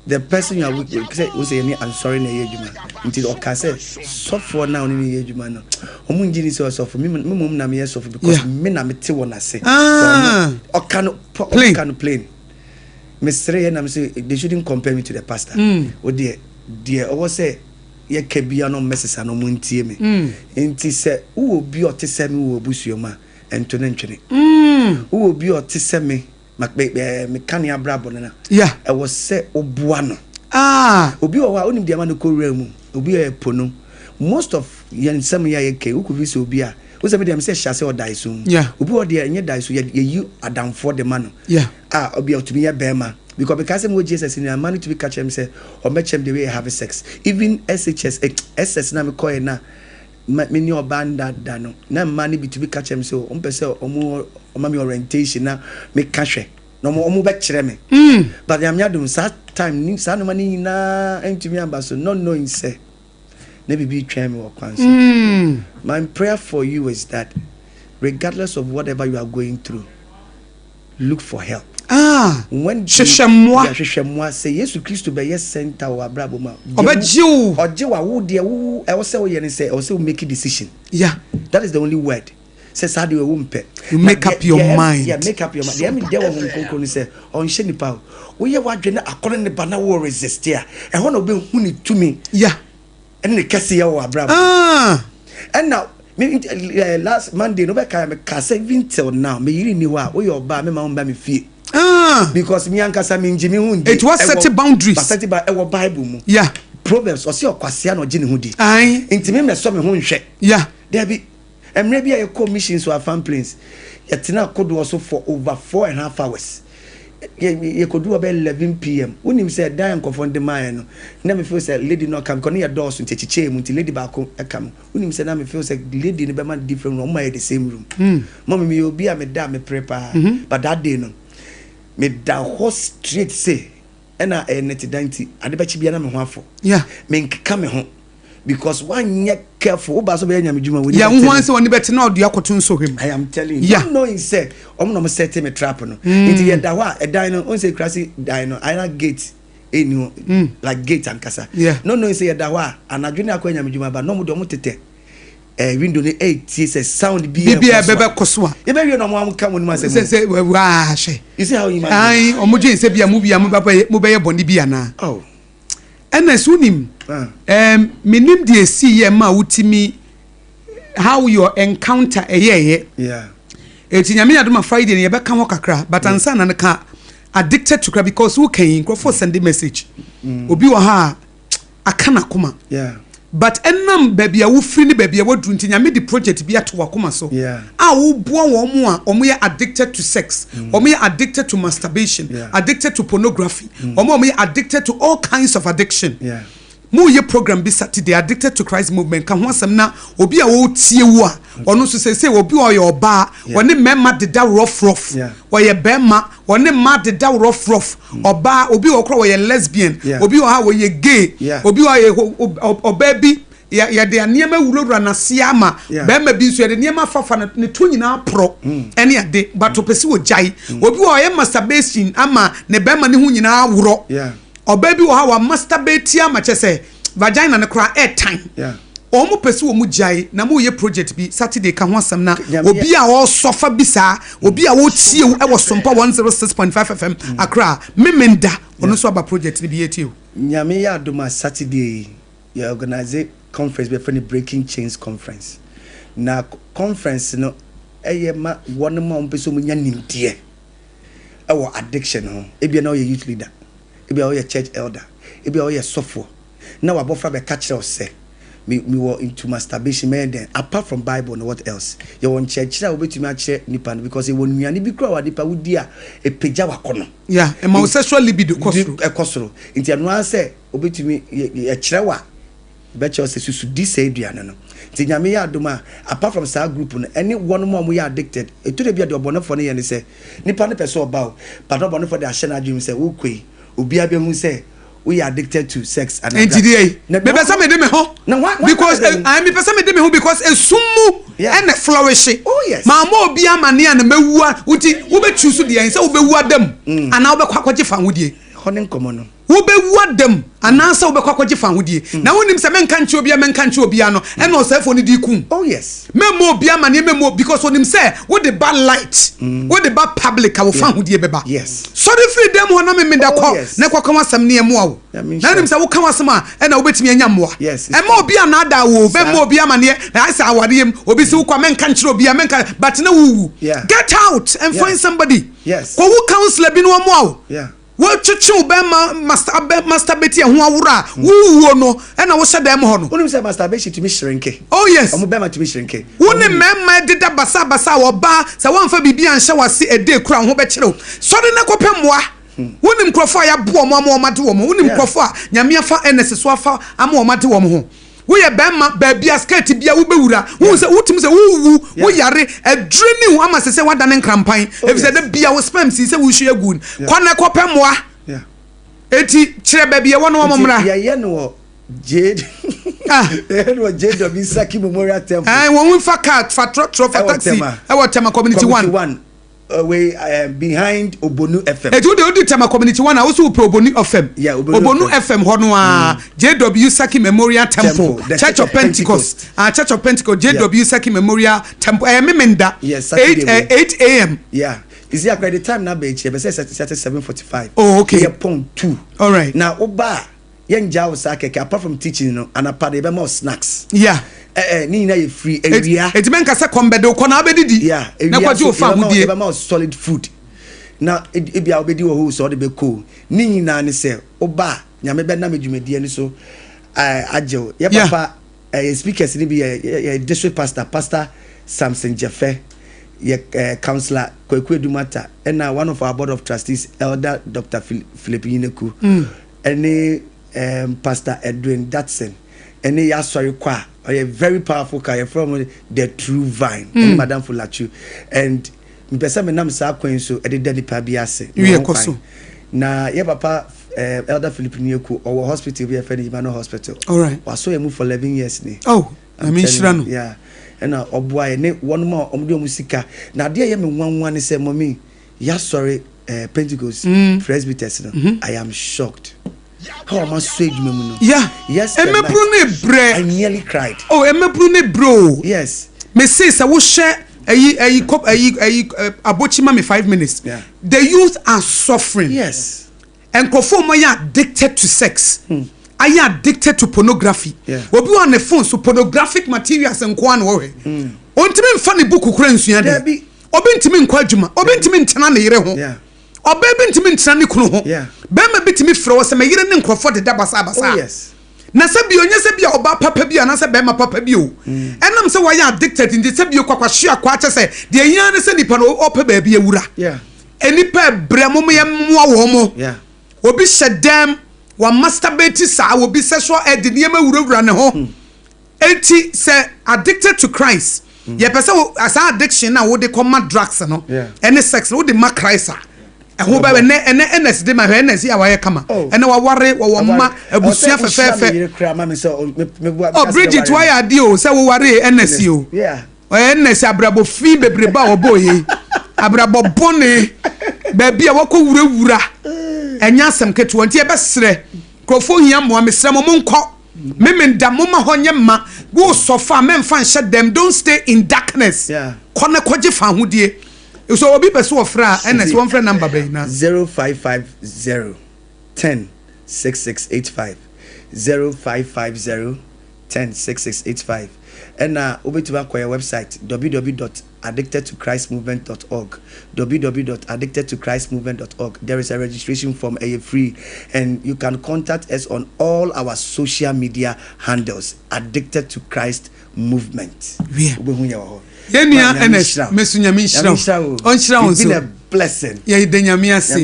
Speaker 2: the person you are with sɛ wo sɛ yɛne ansɔre na ɛyɛ adwuma nti ɔka sɛ sɔfoɔ no a ɔne ne yɛ adwuma no ɔmo ngye ni sɛ ɔsɔfo me mmom na meyɛ sɔfo because me na mete wɔn ase.
Speaker 1: Ah.
Speaker 2: Ɔka no
Speaker 1: Plain.
Speaker 2: ɔka no plain. Mesere yɛ na me sɛ they shouldn't compare me to the pastor. Wo deɛ deɛ ɔwɔ sɛ yɛka bia no mmɛsesa no ɔmo ntie me. Nti sɛ wowɔ obi a ɔte sɛ me wɔ abusua mu a ɛnto ne ntwene. Wowɔ obi a ɔte sɛ me ma me ɛɛ meka ne abrabɔ no na
Speaker 1: Yeah.
Speaker 2: ɛwɔ sɛ woboa no.
Speaker 1: Ah.
Speaker 2: Obi wɔ hɔ a wonim deɛ ɛma no kɔ wura mu obi a ɛpo no most of yɛn nsɛm yi a yɛka yi wokɔ bisa obi a wo sɛ me deɛ mesɛ hyɛ ase wɔ daeso mu.
Speaker 1: Yeah.
Speaker 2: Obi wɔ hɔ deɛ ɛnyɛ daeso yɛ yɛyi adamfoɔ de ma no.
Speaker 1: Yeah.
Speaker 2: A obi a otumi yɛ bɛrima because mekaa sɛ mewɔ JSS nyinaa mmaa no tumi ka kyerɛ me sɛ ɔmmɛkyerɛ me the way yɛ have sex even SHS eh, SS na mekɔɛ na. Me ne ɔbaa nda da no, na mmaa no bi tumi ka kyerɛ me sɛ wɔn pɛ sɛ wɔn wɔma me orientation na meka hwɛ na wɔn wɔn bɛkyerɛ me. But Nyame adom saa time ni saa nneɛma no nyinaa ntumi amba so not knowing sɛ na biribi retwɛn me wɔ kwan so. My prayer for you is that regardless of whatever you are going through, look for help.
Speaker 1: Ah,
Speaker 2: When
Speaker 1: hwehwɛ mmoa.
Speaker 2: Yeah, hwehwɛ mmoa. Sɛ Yesu Kristo bɛyɛ center wɔ w'abrabɔ mu a, deɛ
Speaker 1: Ɔbɛgye wo.
Speaker 2: Ɔgye wo a, wo deɛ wo ɛwɔ sɛ woyɛ ne sɛ ɛwɔ sɛ wo make decision. That is the only word. Sɛ saa deɛ wo mpɛ.
Speaker 1: You make up your mind.
Speaker 2: Yeah, make up your mind. Deɛ ɛmi dɛ wɔ Honhom Kronkron ne sɛ ɔnhyɛ nipa o. Woyɛ w'adwene na akɔnɔ ne ba na wo resist a, ɛhɔ na wobɛhu ne tumi. Ɛne ne kɛseyɛ wɔ w'abrabɔ mu.
Speaker 1: Ah.
Speaker 2: Ɛna me last Monday no bɛka me ka sɛ even till now me yere ni hɔ a woyɛ ɔbaa me ma wo mba me fie.
Speaker 1: Ah.
Speaker 2: Because me ankasa me ngye me ho ndi.
Speaker 1: It was set boundaries.
Speaker 2: Ba set ba ɛwɔ Bible mu. Proverbs ɔse ɔkwasea na ɔgye ne ho di.
Speaker 1: Aye.
Speaker 2: Nti me mɛsɔ me ho nhwɛ. Dabi. Mmerɛ bi a yɛkɔ missions wɔ Afan Plains, yɛtena kodoɔ so for over 4.5 hours. Yɛkɔduru hɔ bɛyɛ 11 pm. Wonim sɛ dan a nkurɔfoɔ no de maa yɛn no, na me feel sɛ lady no ɔka me, because ne yɛ dɔɔso nti ɛkyekyɛɛ mu nti lady baako ka me. Wonim sɛ na me feel sɛ lady no bɛma no different room, ɔmo ma yɛ the same room. Mummy, meyɛ obi a meda a mepere paa, but that day no, meda hɔ straight se ɛna ɛyɛ nɛte dan nti ade bɛkye biara na me ho afɔ. Menkeka me ho because wanyɛ careful wo ba so bɛyɛ nyame dwuma w'ani
Speaker 1: Yeah,
Speaker 2: bɛte
Speaker 1: wohu
Speaker 2: no.
Speaker 1: sɛ w'ani bɛte na ɔde akɔto nsɔhwɛ mu.
Speaker 2: I am telling you. Not knowing sɛ ɔmo na ɔmo set me trap no. Nti yɛda hɔ a ɛdan no, wohu sɛ kurase dan no ayɛ gate ɛnni hɔ like gate ankasa. Not knowing sɛ yɛda hɔ a anadwo ne akɔ nyame dwuma ba na ɔmo de ɔmo tetɛ window no ɛretie sɛ sound bi
Speaker 1: Biribi a ɛbɛbɛ so a.
Speaker 2: Yɛbɛwie na ɔmo aka wɔn mu asɛm.
Speaker 1: Sɛ waa hwɛ.
Speaker 2: You see how you imagine.
Speaker 1: Ayi ɔmo dwen sɛ bi a mo bi a mo bɛyɛ mo bɛyɛ bɔnne bi anaa.
Speaker 2: Oh.
Speaker 1: Ɛna so nim. Menim deɛ esi yɛ ma wotumi how your encounter ɛyɛɛyɛ. Eti Nyame yɛ adom a Friday no yɛbɛka ho kakra, but ansa na no ka addicted to kra because wo kan yi nkurɔfoɔ send message. Obi wɔ ha a aka n'akoma. But ɛnam baabi a wofiri ne baabi a waduru nti Nyame de project bi ato w'akoma so a woboa wɔn a wɔn yɛ addicted to sex, wɔn yɛ addicted to masturbation, addicted to pornography, wɔn a wɔn yɛ addicted to all kinds of addiction. Mo yɛ program bi Saturday, Addicted to Christ Movement, ka ho asɛm na obi a ɔretie wo a ɔno nso sɛ sɛ obi a ɔyɛ ɔbaa ɔne mmarima deda rough rough, ɔyɛ bɛrima ɔne mmaa deda rough rough, ɔbaa obi wɔ kora ɔyɛ lesbian, obi wɔ ha ɔyɛ gay, obi wɔ yɛ ɔbaa bi yɛde nneɛma wurawura n'ase ama bɛrima bi nso yɛde nneɛma afafa no ne to nyinaa porɔ ɛne ade, but ɔpɛ sɛ ɔgyae. Obi wɔ ɔyɛ masturbation ama ne bɛrima ne ho nyinaa worɔ. Ɔbaa bi wɔ ha wa masturbate ama kyɛ sɛ vagina no koraa ɛɛtan. Wɔn pɛ sɛ wɔn gyae na mo yɛ project bi Saturday, ka ho asɛm na obi a ɔresɔfa bi saa, obi a ɔretie wo ɛwɔ Sompa 106.5 FM Accra Memenda, ɔno nso aba project no bi yɛtie o.
Speaker 2: Nyame yɛ adom a Saturday yi yɛ organise conference bi yɛfrɛ no Breaking Chains Conference. Na conference no ɛyɛ ma wɔn a wɔpɛ sɛ wɔnya nimdeɛ ɛwɔ addiction ho. Ebia na ɔyɛ youth leader, ebia ɔyɛ church elder, ebia ɔyɛ sɔfoɔ na wabɔfra bɛka kyerɛ wo sɛ me mewɔ into masturbation, mɛyɛ dɛn? Apart from Bible no, what else? Yɛwɔ nkyerɛkyerɛ a wobɛtumi akyerɛ nipa no because yɛwɔ nnuane bi koraa wɔ nipa wodi a ɛpagya wakɔnɔ.
Speaker 1: Yeah, ɛma wo sexual libido kɔ soro.
Speaker 2: Ɛkɔ soro. Nti ɛno ara sɛ wobɛtumi yɛkyerɛ wo a bɛkyerɛ sɛ susu di saa aduane no. Nti Nyame yɛ adom a apart from saa group no ɛne wɔn a wɔyɛ addicted, ɛtɔ da bi a deɛ ɔbɔnefoɔ no yɛ ne sɛ nipa no pɛ sɛ ɔba o, but ɔbɔnefoɔ de ahyɛ n'adwene mu sɛ wokɔ yi obiara bɛhu sɛ woyɛ addicted to sex
Speaker 1: and nti deɛ yi mepɛ sɛ mede me ho because mepɛ sɛ mede me ho because esum mu ɛna flourish.
Speaker 2: Oh yes.
Speaker 1: Maa ma obi amane a na mɛwu a nti wobɛtu so deɛ sɛ wobɛwu adam anaa wobɛkɔ akɔgye fa ahodie.
Speaker 2: Hɔ ne nkɔmmɔ no.
Speaker 1: Wobɛwu adam anaasɛ wobɛkɔ akɔgye fa ahodie na wonim sɛ menka nkyerɛ obiara, menka nkyerɛ obiara no ɛna ɔsɛefoɔ no di kum.
Speaker 2: Oh yes.
Speaker 1: Mɛmmɔ obi amaneɛ, mɛmmɔ, because onim sɛ wode ba light, wode ba public a wofa ahodie bɛba. Sɔre firi dɛm hɔ na memeda kɔ na ɛkɔka w'asɛm ne ɛmmoa wo. Na wonim sɛ woka w'asɛm a ɛna wobɛtumi anya mmoa. Ɛma obi anaadaa wo, mɛmmɔ obi amaneɛ na ayɛ sɛ awareɛ mu obi sɛ wokɔ a menka nkyerɛ obi a menka, but na wowu. Get out and find somebody. Kɔwo counselor bi na ɔmmoa wo. Wɔtwetwe wo bɛrima masturbate ɛho aworo a wowuo no ɛna wohyɛ dɛm hɔ no.
Speaker 2: Wonim sɛ masturbation tumi shrinke.
Speaker 1: Oh yes.
Speaker 2: Ɔmo bɛrima tumi shrinke.
Speaker 1: Wo ne mmarima deda basabasa a ɔbaa sɛ woamfa biribi anhyɛ w'ase ɛdee kora wo ho bɛkyerɛ wo. Sɔre na kɔpɛ mmoa. Wonim nkurɔfoɔ a yɛaboa wɔn ama wɔn ade wɔn ho. Wonim nkurɔfoɔ a Nyame afa Ernest so afa ama wɔn ade wɔn ho. Woyɛ bɛrima, baabi a skirt bia wobɛwura, wohu sɛ wotumi sɛ wowu, woyare adure ne wo ama sɛ sɛ woadane nkrampan, ɛfiri sɛ da bia wo sperm sii sɛ wohwie agu. Kɔ na kɔpɛ mmoa. Eti kyerɛ baabi ɛwɔ no, wɔn mmra.
Speaker 2: Yɛyɛ no wɔ J yɛyɛ no wɔ JW Saki Memorial Temple.
Speaker 1: Ɛn wɔn fa car, fa trɔtrɔ, fa taxi, ɛwɔ Tema Community 1.
Speaker 2: Wei behind Obonu FM.
Speaker 1: Eti wo de odi Tema Community 1 a, woso wopɛ Obonu FM.
Speaker 2: Yeah, Obonu
Speaker 1: FM hɔ no a, JW Saki Memorial Temple, Church of Pentecost. Ah, Church of Pentecost, JW Saki Memorial Temple. Ɛyɛ Memenda.
Speaker 2: Yes,
Speaker 1: Saturday. 8 8 a.m.
Speaker 2: Yeah. You see, akora the time na bɛ ekyir, bɛ sɛ set 7:45.
Speaker 1: Oh, okay.
Speaker 2: Yɛ pɔn 2.
Speaker 1: All right.
Speaker 2: Na woba a, yɛn gya wo saa kɛkɛ. Apart from teaching no, anapa de yɛbɛma wo snacks. Ne nyinaa yɛ free. Awia.
Speaker 1: Eti mɛnka sɛ kɔm bɛde wokɔ na abɛdidi.
Speaker 2: Yeah.
Speaker 1: Na kɔgye wo fa ahodie.
Speaker 2: Yɛbɛma wo solid food. Na ebi a wobɛdi wɔ hɔ sɛ ɔde bɛkɔ. Ne nyinaa ne sɛ woba a, Nyame bɛnam dwumadie no so agye wo. Yɛ papa speakers ni bi yɛ district pastor, Pastor Samson Jeffe, yɛ councillor Kwaku Edumata, ɛna one of our board of trustees, Elder Dr. Philip Yineku, ɛne Pastor Edwin Datson, ɛne yɛ asɔre kɔ a ɔyɛ very powerful car, yɛfrɛ mo The True Vine, ɛne Madam Fulachu. And mpɛ sɛ menam saa kwan so ɛde da nipa bi ase.
Speaker 1: Wie kɔ so.
Speaker 2: Na yɛ papa Elder Philip Nieku ɔwɔ hospital bi yɛfrɛ no Emmanuel Hospital. Wasɔ yɛ mu for 11 years ni.
Speaker 1: Oh, Nyame nhyira no.
Speaker 2: Yeah, ɛna ɔboa yɛ ne wɔn a wɔde wɔn sika. Na adeɛ yɛ me nwanwa ne sɛ, mɔmi, yɛasɔre Pentecost Presbyters no, I am shocked how ɔmo asɔ adwuma mu no.
Speaker 1: Yes, emeburu ne brɛ.
Speaker 2: I nearly cried.
Speaker 1: Oh, emeburu ne brɛ o.
Speaker 2: Yes.
Speaker 1: Me se sɛ wohyɛ ɛyi ɛyi kɔ ɛyi ɛyi abokyi ma me 5 minutes. The youth are suffering. Nkurɔfoɔ mo yɛ addicted to sex, ayɛ addicted to pornography. Obi wɔ ne phone so, pornographic materials nko ara na wɔhwɛ. Ontumi nfa ne book kura nsua de. Obi ntumi nkɔ adwuma, obi ntumi ntena ne yere ho, ɔbaa bi ntumi ntena ne kunu ho, bɛrima bi tumi frɛ wɔ sɛ mɛ yere ne nkurɔfoɔ deda basabasa. Na sɛ bi onye sɛ bi a ɔbaa papa bi anaasɛ bɛrima papa bi o, ɛnam sɛ wɔyɛ addicted nti, sɛ bi kwakwahyia akɔ akyɛ sɛ deɛ ehia ne sɛ nipa no ɔpɛ baabi awura. Nipa ɛbrɛ mo, yɛ mmoa wɔn mo. Obi hyɛ dɛm wa masturbate saa, obi sexual ɛde nneɛma wurawura ne ho. Eti sɛ addicted to Christ, yɛpɛ sɛ saa addiction na wode kɔma drugs no ɛne sex no, wode ma Christ a, ɛho bɛbɛ. Ɛnɛ ɛnɛ ɛnɛs de ma hwɛ, ɛnɛs yi a wayɛ kama, ɛnɛ waware, wɔwɔ mma, abusua fɛfɛɛfɛ. Oh, Bridget, wayɛ adeɛ o sɛ woware ɛnɛs yi o. Ɛnɛs abrabɔ fi bebrebe a wɔbɔ yɛ, abrabɔ bɔne, baabi a wɔkɔ wurawura, ɛnyɛ asɛm ketewa. Nti yɛbɛsrɛ nkurɔfoɔ hia mmoa. Mesrɛ mo, monkɔ Memenda, moma hɔ nyɛ mma wo sɔfo a mɛmfa nhyɛ dɛm. Don't stay in darkness. Kɔ na kɔgye fa ahodie. So obi pɛ so wɔfrɛ a, ɛnɛ sɛ wɔmfrɛ number bɛyi na.
Speaker 2: 0550 10 6685, 0550 10 6685. Ɛna wobɛtumi akɔ yɛ website, www.addictedtochristmovement.org, www.addictedtochristmovement.org. There is a registration form, ɛyɛ free, and you can contact us on all our social media handles, Addicted to Christ Movement. Wobɛhu yɛ wɔ hɔ.
Speaker 1: Yɛnua Ernest, meso Nyame nhyira wo, ɔnhyira wo nso.
Speaker 2: Blessing.
Speaker 1: Yɛda Nyame ase.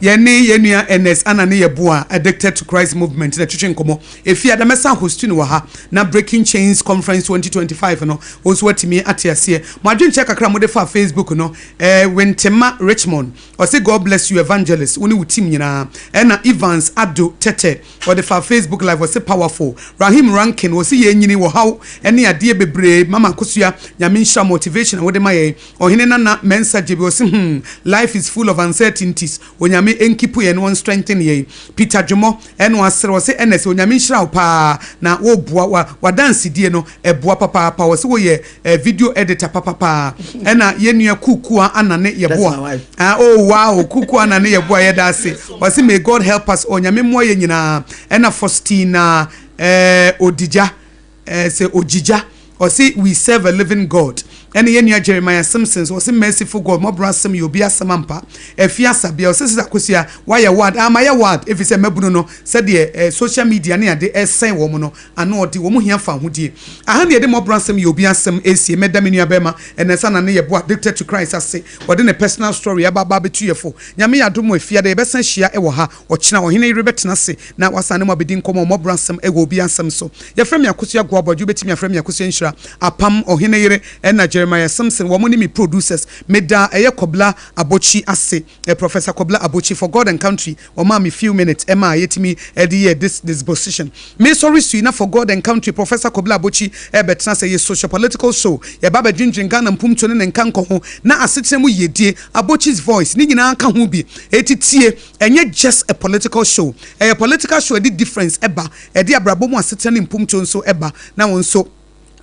Speaker 1: Yɛne yɛnua Ernest ana ne yɛboa Addicted to Christ Movement na twetwe nkɔmmɔ. Ɛfi adamɛsa host no wɔ ha na Breaking Chains Conference 2025 no, wo nso watumi ate aseɛ. Mo adwenkyerɛ kakra a mode fa Facebook no, Wentema Richmond ɔse, "God bless you, evangelist, wo ne wo team nyinaa." Ɛna Evans Ado Tɛtɛ ɔde fa Facebook Live, ɔse, "Powerful." Rahim Rankin ɔse, "Yɛnyini wɔ haw ne adeɛ bebree. Mama Akosua, Nyame nhyira motivation a wode ma yɛn." Ɔhene Nana Mensa Gyebi ɔse, Life is full of uncertainties. Onyame nkeep yɛn na wɔn strengthen yɛn." Peter Dwomɔ ɛna wasere, ɔse, "Ɛnɛ sɛ Onyame nhyira wo paa na woboa wa wadansedie no ɛboa papaapa." Ɔse woyɛ video editor papapaa. Ɛna yɛnua Kukua Anane Yɛboa. Ah, oh wow, Kukua Anane Yɛboa, yɛda ase. Ɔse, "May God help us all." Nyame mmoa yɛ nyinaa. Ɛna Faustina Odigya, sɛ Ogyigya, ɔse, "We serve a living God." Ɛne yɛn nua Jeremiah Simpson nso, ɔse Merciful God, mmɔborɔ asɛm yɛ obi asɛm ampa. Afie Asabea, ɔse Sister Akosua, woayɛ ward, ah mayɛ ward, efisɛ mmabunu no, sɛdeɛ eh, social media ne ade ɛresɛe wɔn no, ano ɔde, wɔn hia fawohodie. Aha ne yɛde mmɔborɔ asɛm yɛ obi asɛm ɛresie. Mɛda me nua bɛrima ɛnɛ sa na ne yɛbo Addicted to Christ ase, ɔde ne personal story aba aba abɛtu yɛ fo. Nyame yɛ adom a, Efiada yɛbɛsan ahyia ɛwɔ ha. Ɔkyena ɔhene yere bɛtena ase na wasan ne mu abɛdi nkɔmmɔ mmɔborɔ asɛm ɛwɔ obi asɛm so. Yɛfrɛ me Akosua Goabɔdwe, wobɛtumi afrɛ me Akosua Nhyira. Apam, ɔhene yere, ɛna Jeremiah Simpson, wɔn ne me producers. Meda ɛyɛ Kɔbla Abɔkyi ase, Professor Kɔbla Abɔkyi for God and Country, ɔmaa me few minutes ɛma a yɛtumi ɛde yɛ this disposition. Mesɔre sui na for God and Country, Professor Kɔbla Abɔkyi ɛbɛtena sɛ yɛ social political show. Yɛba bɛdwendwen Ghana mpomto ne ne nka nkɔ ho na asetena mu yiedie. Abɔkyi's voice ne nyinaa ka ho bi. Eti tie, ɛnyɛ just a political show. Ɛyɛ political show ɛde difference ɛba, ɛde abrabɔ mu asetena ne mpomto nso ɛba na wɔn nso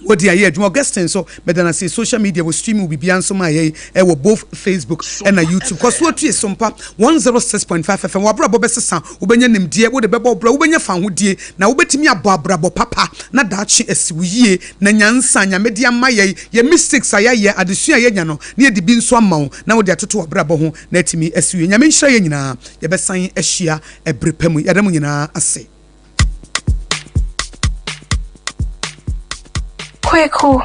Speaker 1: wɔde ayɛ adwuma. Augustine nso mɛda no ase, social media wɔ stream wɔ biribiara nso ma yɛyi ɛwɔ both Facebook ɛna YouTube. Kɔ so atue Sompa 106.5 FM. Wabrabɔ bɛsesa, wobɛnya nimdeɛ, wode bɛbɔ bra, wobɛnya fahodie na wobɛtumi abɔ abrabɔ papa na daakye asi wo yie na nyansa Nyame de ama yɛi, yɛ mistakes a yɛayɛ, adesua a yɛnya no na yɛde bi nso ama wo na wode atoto wabrabɔ ho na atumi asi wo yie. Nyame nhyira yɛ nyinaa. Yɛbɛsan ahyia ɛberɛ pa mu. Yɛda mu nyinaa ase.
Speaker 5: Kweku.